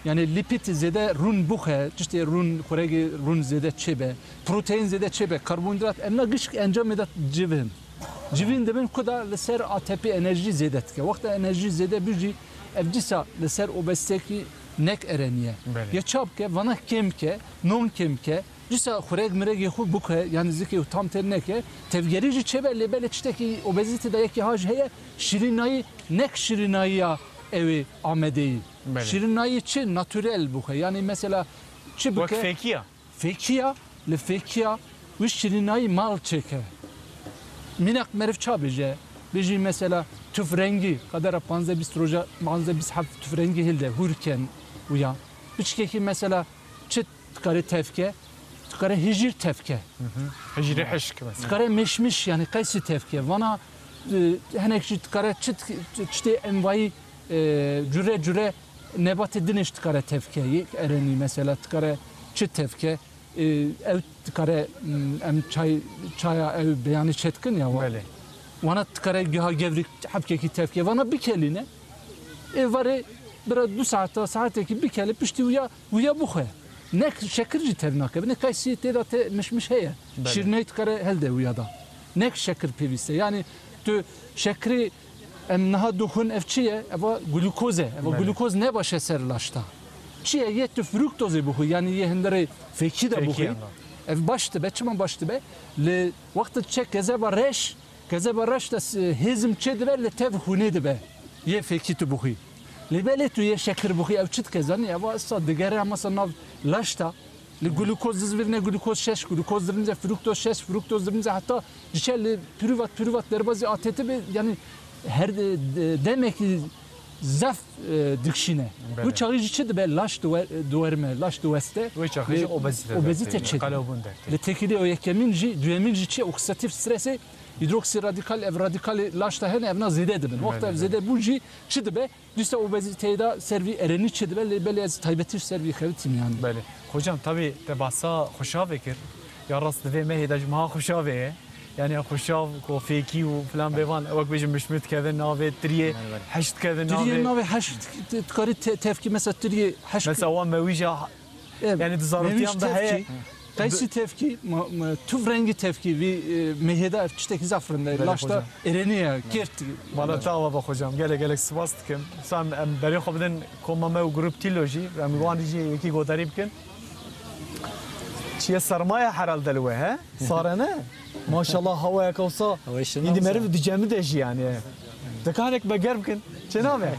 yani lîpît zêde rûn bixwe, tiştê rûn, xuregê rûn zêde çêbe, proteîn zêde çêbe, karbonhîdrat, emna gişk encamê de civin. Civin dibin ku da li ser A T P enerjî zêde dike. Wexta enerjî zêde bû jî ev dîsa li ser obezîtekî nek ereniye. Belê. Ya çap ke, vana kêm ke, non kêm ke, Dîsa xurek miregê xwe bike, yani zikê tam têr neke, tevgerî jî çêbe, lê belê tiştekî obezîte de yekî haş heye, şirînayî, nek şirînayiya ew ê amedeyî. Belê. Şirînayî çi? Naturel bike. Yani mesela çi Wek bike? fêkiya. Fêkiya, li fêkiya wî şirînayî mal çêke. Mînak meriv ça bêje? Bêjî mesela tufrengî, qedera panzdeh bîst roja, panzdeh bîst heb tufrengî hilde, hûr ken û ya. Piçkekî mesela çi dikare tevke? Dikare hijîr tevke. Hı hı. Hijîrê hişk mesela. Dikare mişmiş, yani qeysî tevke. Vana e, hinek jî dikare çi, çi tiştê envayî, e, cure cure nebatê din jî dikare tevke. Yek erenî mesela dikare çi tevke. E, ew dikare, m, em çay, çaya ew beyanî çetkin ya wa. Belê. Wana dikare giha gevrî hebkekî tevke. Vana bikelîne. Ê varê bira du saeta, saetekî bikele piştî wiya, wiya bixwe. Nek şekir jî tev nake. Bine kaysî tê de te mişmiş heye. Belê. Şîrneyê dikare helde wiya da. Nek şekir pêwîste. Yani tu şekirî em niha dixwin ev çi ye? Eva glukoz e. Eva Belê. Glukoz ne baş e ser laşta. Çi ye? Yê tu fruktozê bixwî. Yani yê hinderê fekî de Fekî bixwî. Ama. Ev baş dibe. Çima baş dibe? Li wextê çe kezeba reş Kezeba reş de s-, hêzim çê dibe, li tev hûnê dibe. Yê fêkî tu bixwî. Lê belê tu yê şekir bixwî, ew çi dike zanî? Ev esa digere, em esa nav laş de. Li glukoz dizvirine glukoz şeş, glukoz dirince fruktoz şeş, fruktoz dirince heta diçe li pîrûvat, pîrûvat derbazî A T T be, yani her de, de, demekî zaf, e, dikşîne. Belê. Wî çaxî jî çi dibe? Laş diwe-, diwerime, laş diweste. Wê çaxî jî Lê obezîte obezîte dertê, çi dibe? Qelewbûn dertê. Li têkilî o yekemîn jî, duyemîn jî çi? Oksidatif strese, hîdroksî radîkal, ev radîkalê laş de hene, evna zêde dibin. Wexta Belê, ev belê. Zêde bû jî çi dibe? Dîsa obezîteyê de ser vî erenî çi dibe? Lê belê ez taybetî ser vî xebitîm yani. Belê. Hocam, tabî te bahsa xuşavê kir. Ya rast divê mehê de ji meha xuşavê ye. Yani xuşav, ku fêkî û filan bêvan, wek bêjin mişmir dikevin navê, tiriyê Belê, belê. Heş dikevin Tiriyê navê. Navê heş, t-, t-, dikarî te-, tevkî mesela tiriyê heş Mesela wan mewîja, Evet. yani di zarotiyan Mewîj de heye. Tevkî. Qaysî tevkî, ma, ma, tuf rengî tevkî vî, e, mehê de ev tiştekî zaf rind e. Belê Laş da hocam. Erênî ye, kêrt. Bala te ava be hocam. Gelek gelek spas dikim. Sam em berê xwe bidin koma me û grup Tîlo jî. Em wan jî yekî godarî bikin. Çiye sermaye herhalde li we, he? Sare ne? Maşallah, hawayeke wisa Hawayê şirin êdî wisa. Meriv dicemide jî yani. Dikarek be germ kin. Çênabe?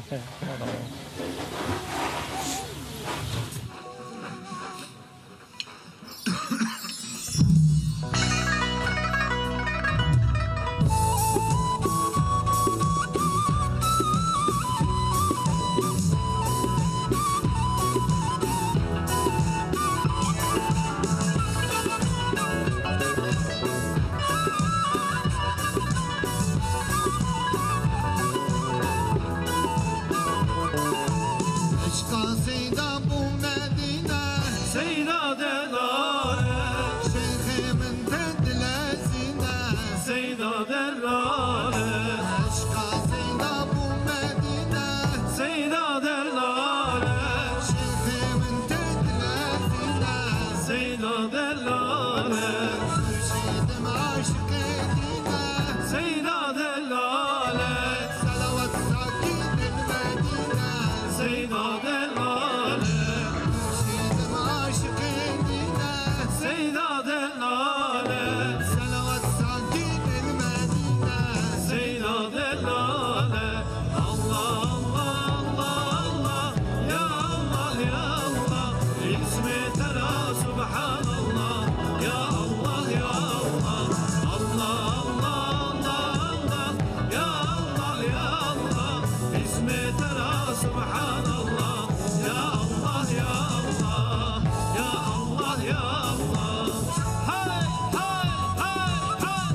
Eşqa Seyda bû Medîne. Seyda delale. Şêxê min te dilezîne. Seyda delale. Eşqa Seyda bû Medîne. Seyda delale. Şêxê min te dilezîne. Seyda delale. Murşîdim aşiqê dîne. Seyda delale. Selawat sakînên Medîne. Seyda delale. Murşîdim aşiqê dîne. Seyda delale. Selawat sakînên Medîne. Seyda delale. Allah, Allah, Allah, Allah, ya Allah, ya Allah, ismê te ra subhanallah, ya Allah, ya Allah, Allah, Allah, Allah, Allah, ya Allah, ya Allah, ismê te ra subhanallah, ya Allah, ya Allah, ya Allah, ya Allah. Hey, hey, hey, hey.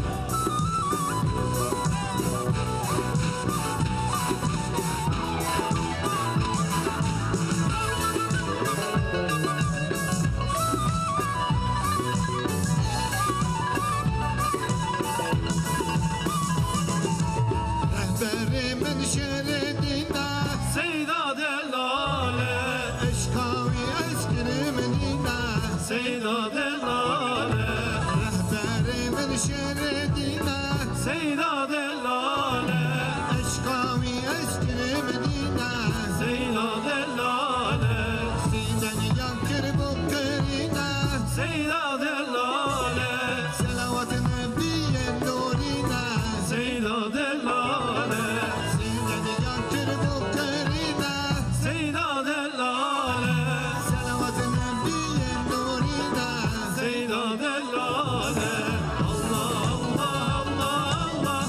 Rehberê min şêrê dîne. Seyda delale. Eşqa wî ez kirim nîne. Seyda delale. Rehberê min şêrê dîne. Seyda delale. Eşqa wî ez kirim nîne. Seyda delale. Sî deniyan kir bû qirîne. Seyda delale. Selawat nebiyê nûrîne. Seyda delale. Sî deniyan kir bû qirîne. Seyda delale. Selawat nebiyê nûrîne. Seyda delale. Allah, Allah, Allah, Allah.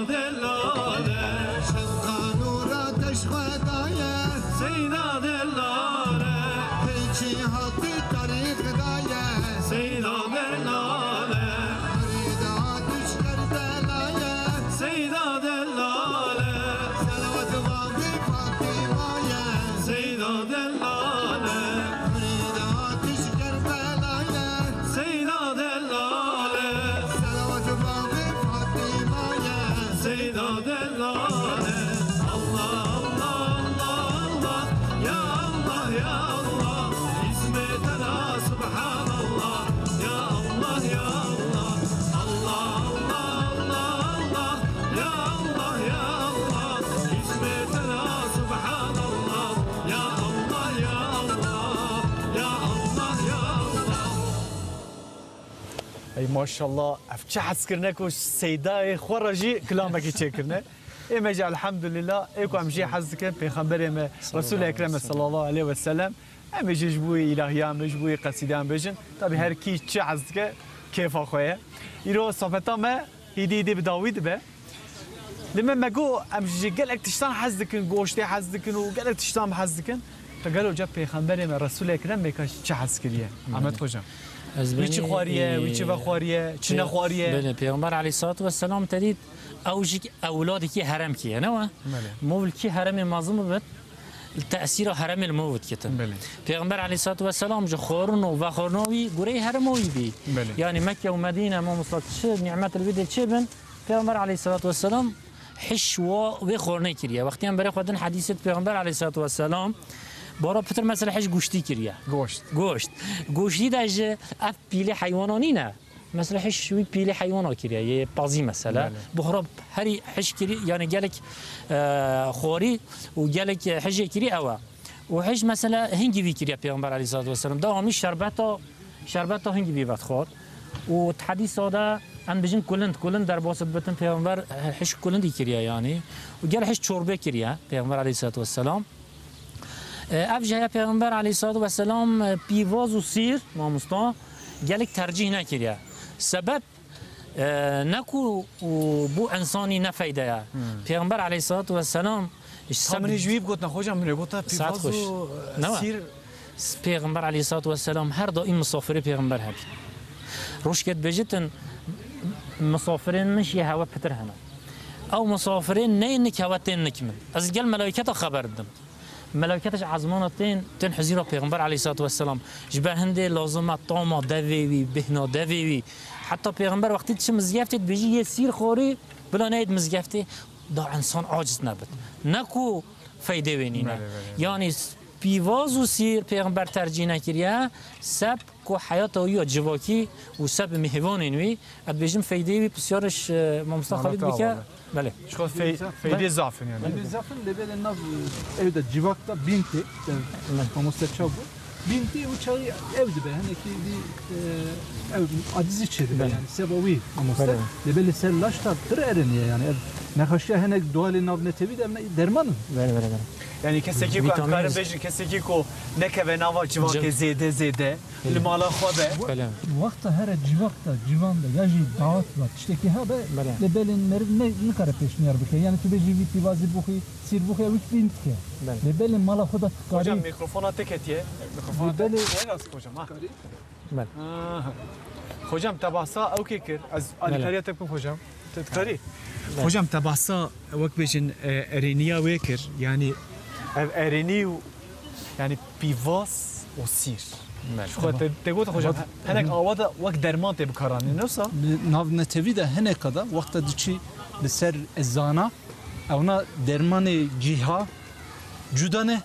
Delale, Şevqa nûra te ji xwe daye. Seyda Delale, hêçî hatî tarîx daye. Seyda Delale, Murîda tu ji Kerbelaye. Seyda Delale, Selawet bavê Fatîmaye. Seyda Delale, Murîda tu ji Kerbelaye. Seyda Delale, Selawet bavê Fatîmaye. Seyda Delale, Allah, Allah, Allah, Allah, ya Allah, ya Allah, hizmetena subhanallah, ya Allah, ya Allah, Allah, Allah, Allah, ya Allah, ya Allah, hizmetena subhanallah, ya Allah, ya Allah, ya Allah, ya Allah. Ey maşallah, ev çi hez kirine ku seydayê xwe re jî kilamekî çêkirine. Ê me jî elhamdulillah, ê ku em jê hez dikin, Pêxemberê me, Resûlê Ekrem e sallallahu aleyhi ve sellem. Em ê jî ji bo wî îlahiyan, em ê ji bo wî qesîdeyan bêjin. Tabî her kî çi hez dike, kêfa xwe ye. Îro sohbeta me hîdî hîdî bi dawî dibe. Lê me, me got, em ji gelek tiştan hez dikin, goştê hez dikin û gelek tiştan hez dikin. Te gelo ca Pêxemberê me, Resûlê Ekrem me ka çi hez kiriye? Belê. Ahmet Hocam. Ez Wî çi benî, xwariye, wî çi e, vexwariye, çi pê-, nexwariye? Belê, Pêxember aleyhissalatu vesselam te dît, ew jî ewladekî herem kiriye, ne we? Belê. Movilkî heremê mezin bibit, tesîra heremê li movit ketin. Belê. Pêxember aleyhissalatu vesselam ji xwarin û vexwarina wî gureyê herema wî bî. Belê. Yanî Mekke û Medîne, mamosta, çi nîmet li wî dê çêbin, Pêxember aleyhissalatu vesselam hiş wa wê xwarinê kiriye. Wextî em berê xwe din hedîsê Pêxember aleyhissalatu vesselam, bara pitir mesela hiş goştî kiriye. Goşt. Goşt. Goştî de ji ev pîlê heywana nîne. Mesela hiş wî pîlê heywana kiriye, yê pazî mesela. Belê. Buhra herî hiş kirî, yani gelek, e, xwarî û gelek hijê kirî ew e. Û hiş mesela hingî vî kiriye Pêxember aleyhissalatu vesselam. Dewamî şerbeta, şerbeta hingî vî vedixwar. Û di hedîsa de em bijin kulind, kulind derbas bitin Pêxember, e, hiş kulindî kiriye yani. Û gel hiş çorbê kiriye Pêxember aleyhissalatu vesselam. E, ev jî heye Pêxember aleyhissalatu vesselam, e, pîvaz û sîr, mamosta, gelek tercîh nekiriye. Sebeb, e, ne ku û bu insanî ne feyde ye. Hmm. Pêxember aleyhissalatu vesselam, Ka min ê ji wî bigotina, xocam, min ê gota pîvaz û, e, sîr. Pêxember aleyhissalatu vesselam her daîm misafirê Pêxember hebî. Rojkê dibêjitin, misafirên min jî hewe pitir hene. Ew misafirên neyên nik hewe tên nik min. Ez gel melayketa xeber didim. Melawkete ji ezmana tên, tên hizîra Pêxember aleyhissalatu vesselam. Ji ber hindê lazim e tama devê wî, bêhna devê wî. Heta Pêxember wextî diçe mizgeftê dibêjî, yê sîr xorî, bila neyê di mizgeftê, da insan aciz nebit. Ne ku feydê wê nîne. Belê, belê, belê. Yanî s-, pîvaz û sîr Pêxember tercîh nekiriye, seb ku heyata wî ya civakî û seb mihvanên wî, ez dibêjim feydeyê wî pisyarê ji, e, mamosta Xalîd bike. Belê. Ji xwe fey-, feydê zaf in yani. Feydê zaf in, lê belê nav, e, ew de civak de bîn tê, de mamoste çaw bû. Bîn tê û çaxî ew dibe, hinekî dî, e, ew acizî çêdibe yani. Seba wî mamoste. Belê. Lê belê ser laş de pir erênî ye yani. Ev nexweşiya hinek dualê nav netewî de ev ne-, derman in. Belê, belê, belê. Yani kesekî ku em karin bêjin, kesekî ku nekeve nava civakê zêde, zêde, li mala xwe be. Belê. Wexta here civak de, civan de, ya jî dawet de, tiştekî hebe, belê, lê belê meriv ne, nikare pêşniyar bike. Yani tu bêjî vî pîvazî bixwî, sîr bixwî, ew hiç bîn dike. Belê. Lê belê mala xwe de tu karî. Hocam, mikrofona te ketiye. Mikrofona te. Lê belê. Hocam, ha. Belê. Aha. Hocam, te bahsa ew kê kir. Ez alîkariya te bikim, hocam. Te dikarî? Belê. Hocam, te bahsa wek bêjin, e, erêniya wê kir. Yani ev erênî û yani pîvaz û sîr. Belê. Ji xwe te, te got hocam, he-, hinek awa de wek derman tê bikaranîn, ne wisa? Li nav netewî de hineka de wexta diçî li ser ezana, ewna dermanê cîha cuda ne,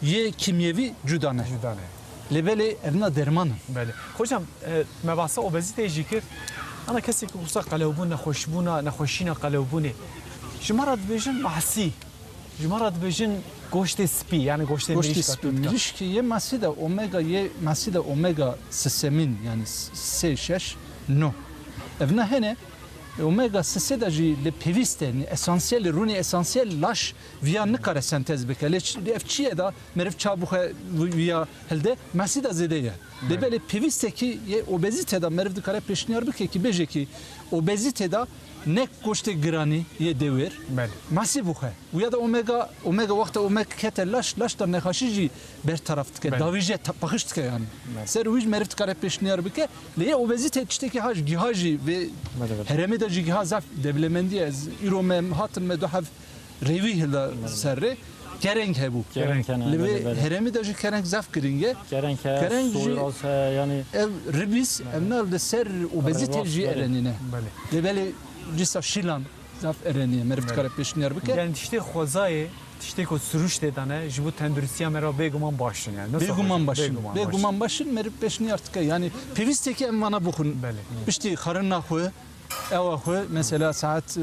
yê kîmyevî cuda ne. Cuda ne. Lê belê evna derman in. Belê. Hocam, e, me bahsa obezîteyê jî kir. Ana kesê ku wisa qelewbûn, nexweşbûna, nexweşîna qelewbûnê. Ji me re dibêjin mahsî. Ji me re dibêjin goştê spî, yani goştê mirîşka spî. Goştê spî, mirîşkê yê masî de omega, yê masî de omega sesemîn, yani s-, sê, şeş, no. Ev ne hene, omega sê de jî li pêwîst e, esansiyel, rûnê esansiyel laş viya nikare sentez bike. Lê ç-, lê ev çi ye da meriv çabuxe vi-, viya hilde, masî de zêde ye. Lê belê pêwîstekî yê obezîte de meriv dikare pêşniyar bike ki bêje ki Obezîte de ne goştê giranî yê dewêr. Belê. Masî bûxe. Û ya da omega, omega wexta omega kete laş, laş da nexaşî jî bertaraf dike. Belê. Dawî jê te-, paqij dike yani. Belê. Ser wî jî meriv dikare pêşniyar bike. Lê yê obezîte tiştekî ha jî giha jî vê Belê, belê. heremê de jî giha zaf dewlemendî ye. Ez îro me hatin me du hev rêwî hilda ser rê kereng hebû. Kereng hene, Li vê belê, belê. heremî de jî kereng zaf giring e. Kereng he, Kereng jî soyraz he, yani ev ribîs, ev na li ser obezîte Rêbas, jî belê. erenîne. Belê. Lê belê dîsa şîlan zaf erenî ye. Meriv Belê. dikare pêşniyar bike. Yani tiştê xwezayê, tiştê ku siruştê dane, ji bo tenduristiya me re bêguman baş in yani. Nasıl Bêguman hocam? baş in. Bêguman baş in. Bêguman baş in, meriv pêşniyar dike. Yani pêwîstekî em vana bixwin. Belê. Piştî xarina xwe, Ewa xwe, mesela saet, e,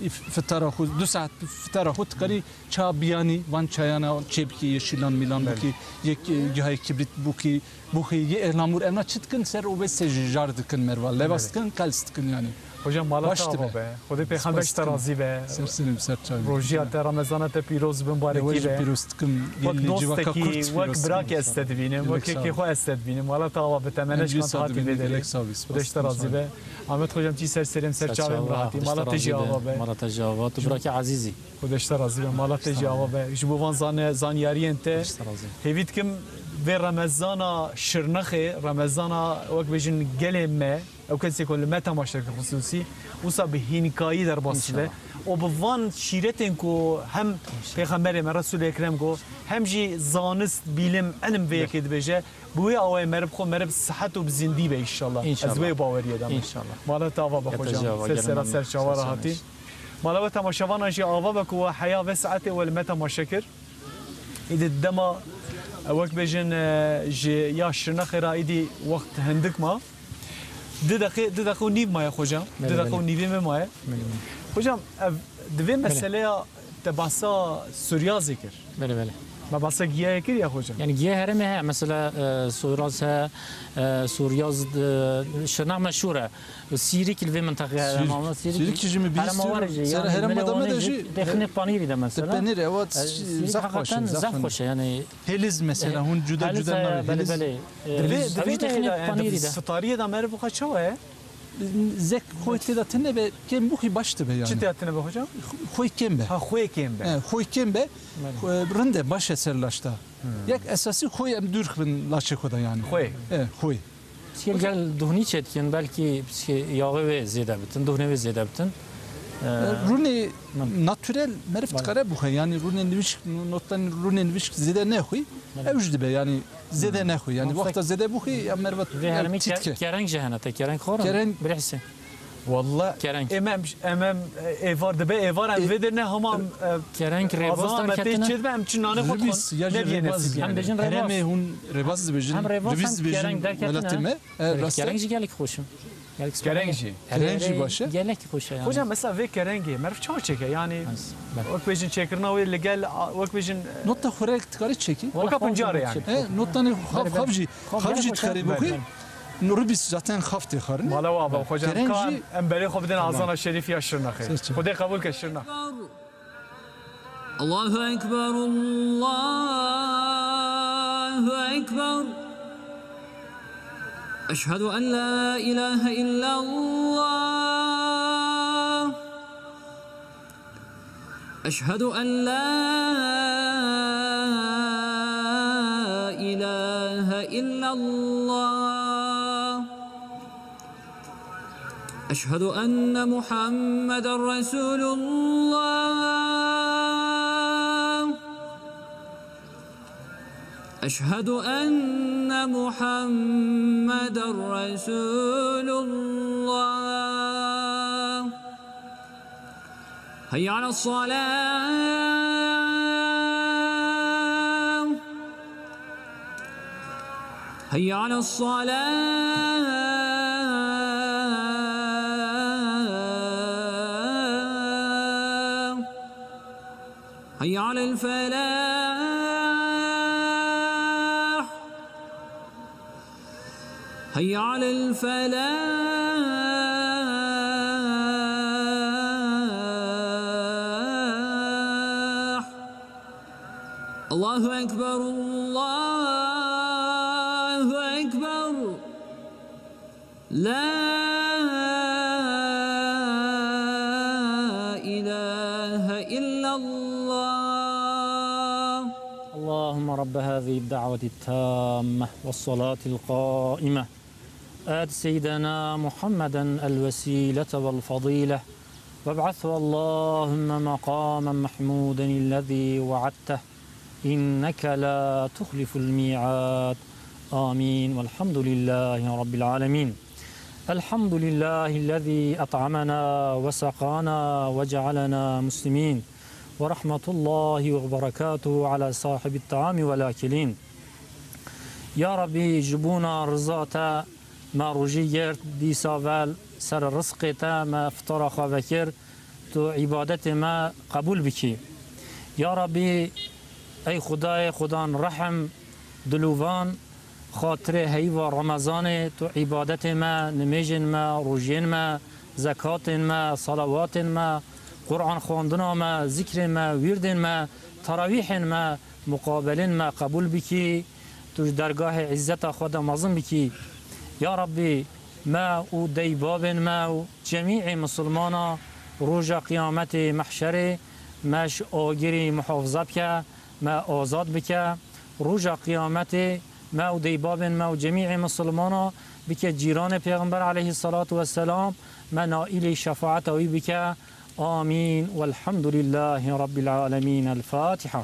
îf-, fitara xwe, du saet fitara xwe dikarî ça biyanî, van çayana çê bikî, yê şîlan mîlan Belê. bikî, yek, e, gihayê kibrit bûkî, bûkî, yê êlamûr, evna çi dikin, ser obezîte jî jar dikin merva, levas Belê. dikin, kals dikin yani. Hocam, mala Baş te dibe. ava be. Xwedê Pêxember Spas ji te dikim. razî be. Ser sinim, ser çavê. Rojiya te, Remezana te pîroz bin, Ewe barekî jî be. pîroz dikim, Wek gelî civaka dostekî, Kurd wek pîroz dikim. birakî ez te dibînim, wek Gelek sağ ol. yekê xwe ez te dibînim. Mala te ava be, te Em meneşkan jî te hatî sadibînin, vê derê. gelek sağ bî, spas Xwedê ji te sağ razî olun. be. Ahmet hocam, çî ser serê min, ser Ser çavê min çava, rahatî. Xwedê ji Mala te te jî razî be. ava be. Mala te jî ava. Tu birakî ezîz î. Xwedê ji te razî be. Mala te jî Sağ ol. ava be. Ji bo van zane-, zanyariyên te. Xwedê ji te razî. Hêvî dikim vê Remezana Şirnexê, Remezana wek bêjin gelê me, ew kesê ku li me temaşe dike xisûsî, wisa bi hînkayî derbas dibe. İnşallah. Û bi van şîretên ku hem Pêxemberê me Resûlê Ekrem got, hem jî zanist, bîlim, ilim vê yekê dibêje, bi wê awayê meriv xwe meriv sihet û bi zindî be înşallah. İnşallah. Ez wê baweriyê de me. İnşallah. Mala te ava be Ya te hocam. jî ava, Ser gelin sera memnun. ser çawa Ser rahatî. çawa. Mala we temaşevan jî ava be ku we heya vê saetê we li me temaşe kir. Îdî dema, e, wek bêjin, e, ji ya Şirnexê re îdî wext hindik ma. Du deqê, du deqe û nîv maye hocam. Belê, Du deqe belê. û nîvê me maye. Belê, belê. Hocam, ev, di vê Belê. meseleya te bahsa suryazê kir. Belê, belê. Me bahsa giyayê kir ya hocam? Yani giya herêmê heye. Mesela, e, suryaz he, e, suryaz, e, Şirnex meşhur e. Sîrîk li vê mintaqê heye, Sîrîk. ama Sîrîk Sîrîk jî min bihîstiyor. herema were jî, Ser yani herema milê da me Wanê de jî, jî, dexine panîrî de mesela. Te penîrê, ewa E, Sîrîk zaf xweş e, hakikaten zaf zaf xweş e, yani. Hêliz mesela, hûn cuda Hêliz cuda heye, navê belê, hêliz. belê. E, Divê, Hêliz, divê hêliz dehê de, hêne yani, panîrî de. Sitariyê de meriv xwe çawa ye? Zek xwe tê de tune be, kêm bûxî baş dibe yani. Çi tê tune be hocam? Xwe kêm be. Ha, xwe kêm be. E, xwe kêm be. Belê. Xwe rind e, baş e ser laşta. Hmm. Yek esasî xwe em dûr xibin laşê xwe de yani. Xwe. E, xwe. Piskê gel duhnî çêdikin, belkî piskê yağê wê zêde bitin, duhnê wê zêde bitin. E, Rûnê Min. naturel meriv Belê. dikare bixwe. Yani rûnê nivîşk, notdan rûnê nivîşk zêde nexwî, Belê. ew ji dibe yani zêde nexwî. Yani Notda wexta zêde bixwî ya meriva Vê heremî tît ke-, ke. kereng jî hene, te kereng xwarin? Kereng Birê Husên. Walla Kereng. em, em, em, em, êvar dibe, êvar em Ê, vê derine hema, e, Kereng rêbaz azan me tê derketine. çêdibe, em çi nane xwe Ribîs dixwin, ya jî nebiyê rêbaz. nesîbiyê. Em bêjin rêbaz. Heremê hûn rêbaz dibêjin, Hem rêbaz ribîs hem dibêjin kereng derketine. welatê me. E, rast e. Kereng jî gelek xweş e. Gelek Kereng spor. jî. Kereng jî Herê baş e. Gelek xweş e yani. Hocam, mesela vê kerengê meriv çawa çêke? Yani, Ez, belê. wek bêjin çêkirina wê li gel, a, wek bêjin, e, Nota xurek dikarî çekî. Wala Weka xav pincar jî yani. çekî. E, notanê xav, Belê. xav jî, Xav xav jî gelek dikarî xweş. bokî. Belê. Ribîs zaten xav tê xarin. Mala wa ba hocam. Kereng Ka jî em berê xwe bidin Tamam. azana şerîf ya Şirnexê. Ses çek. Xwedê qebûl ke Şirnex. الله أكبر، الله أكبر. أشهد أن لا إله إلا الله. أشهد أن لا إله إلا الله. أشهد أن محمدا رسول الله. أشهد أن محمدا رسول الله. حي على الصلاة. حي على الصلاة. حي على الفلاح. حي على الفلاح. الله أكبر، الله أكبر. لا الله. اللهم رب هذه الدعوة التامة والصلاة القائمة، آت سيدنا محمدا الوسيلة والفضيلة، وابعثه اللهم مقاما محمودا الذي وعدته، إنك لا تخلف الميعاد. آمين، والحمد لله رب العالمين. الحمد لله الذي أطعمنا وسقانا وجعلنا مسلمين، ورحمة الله وبركاته على صاحب الطعام والآكلين. Ya Rabbî, ji bona riza te me rojî girt, dîsa ve li ser rizqê te me fitara xwe vekir, tu îbadetê me qebûl bikî. Ya Rabbî, ey Xwedayê Xwedan rehm, dilovan, xatirê heyva Remezanê tu îbadetê me, nimêjên me, rojiyên me, zekatên me, salawatên me, Quran xwendina me, zikrên me, wîrdên me, terawîhên me, muqabelên me qebûl bikî, tu ji dergahê îzzeta xwe de mezin bikî. Ya Rabbî, me û deybabên me û cemîê misilmana roja qiyametê, mehşerê, me ji agirî muhafiza bike, me azad bike. Roja qiyametê me û deybabên me û cemîê misilmana bike cîranê Pêxember aleyhisselatu vesselam, me naîlî şefaeta wî bike. Amîn. Welhamdulillahî Rabbil alemîn. El Fatiha.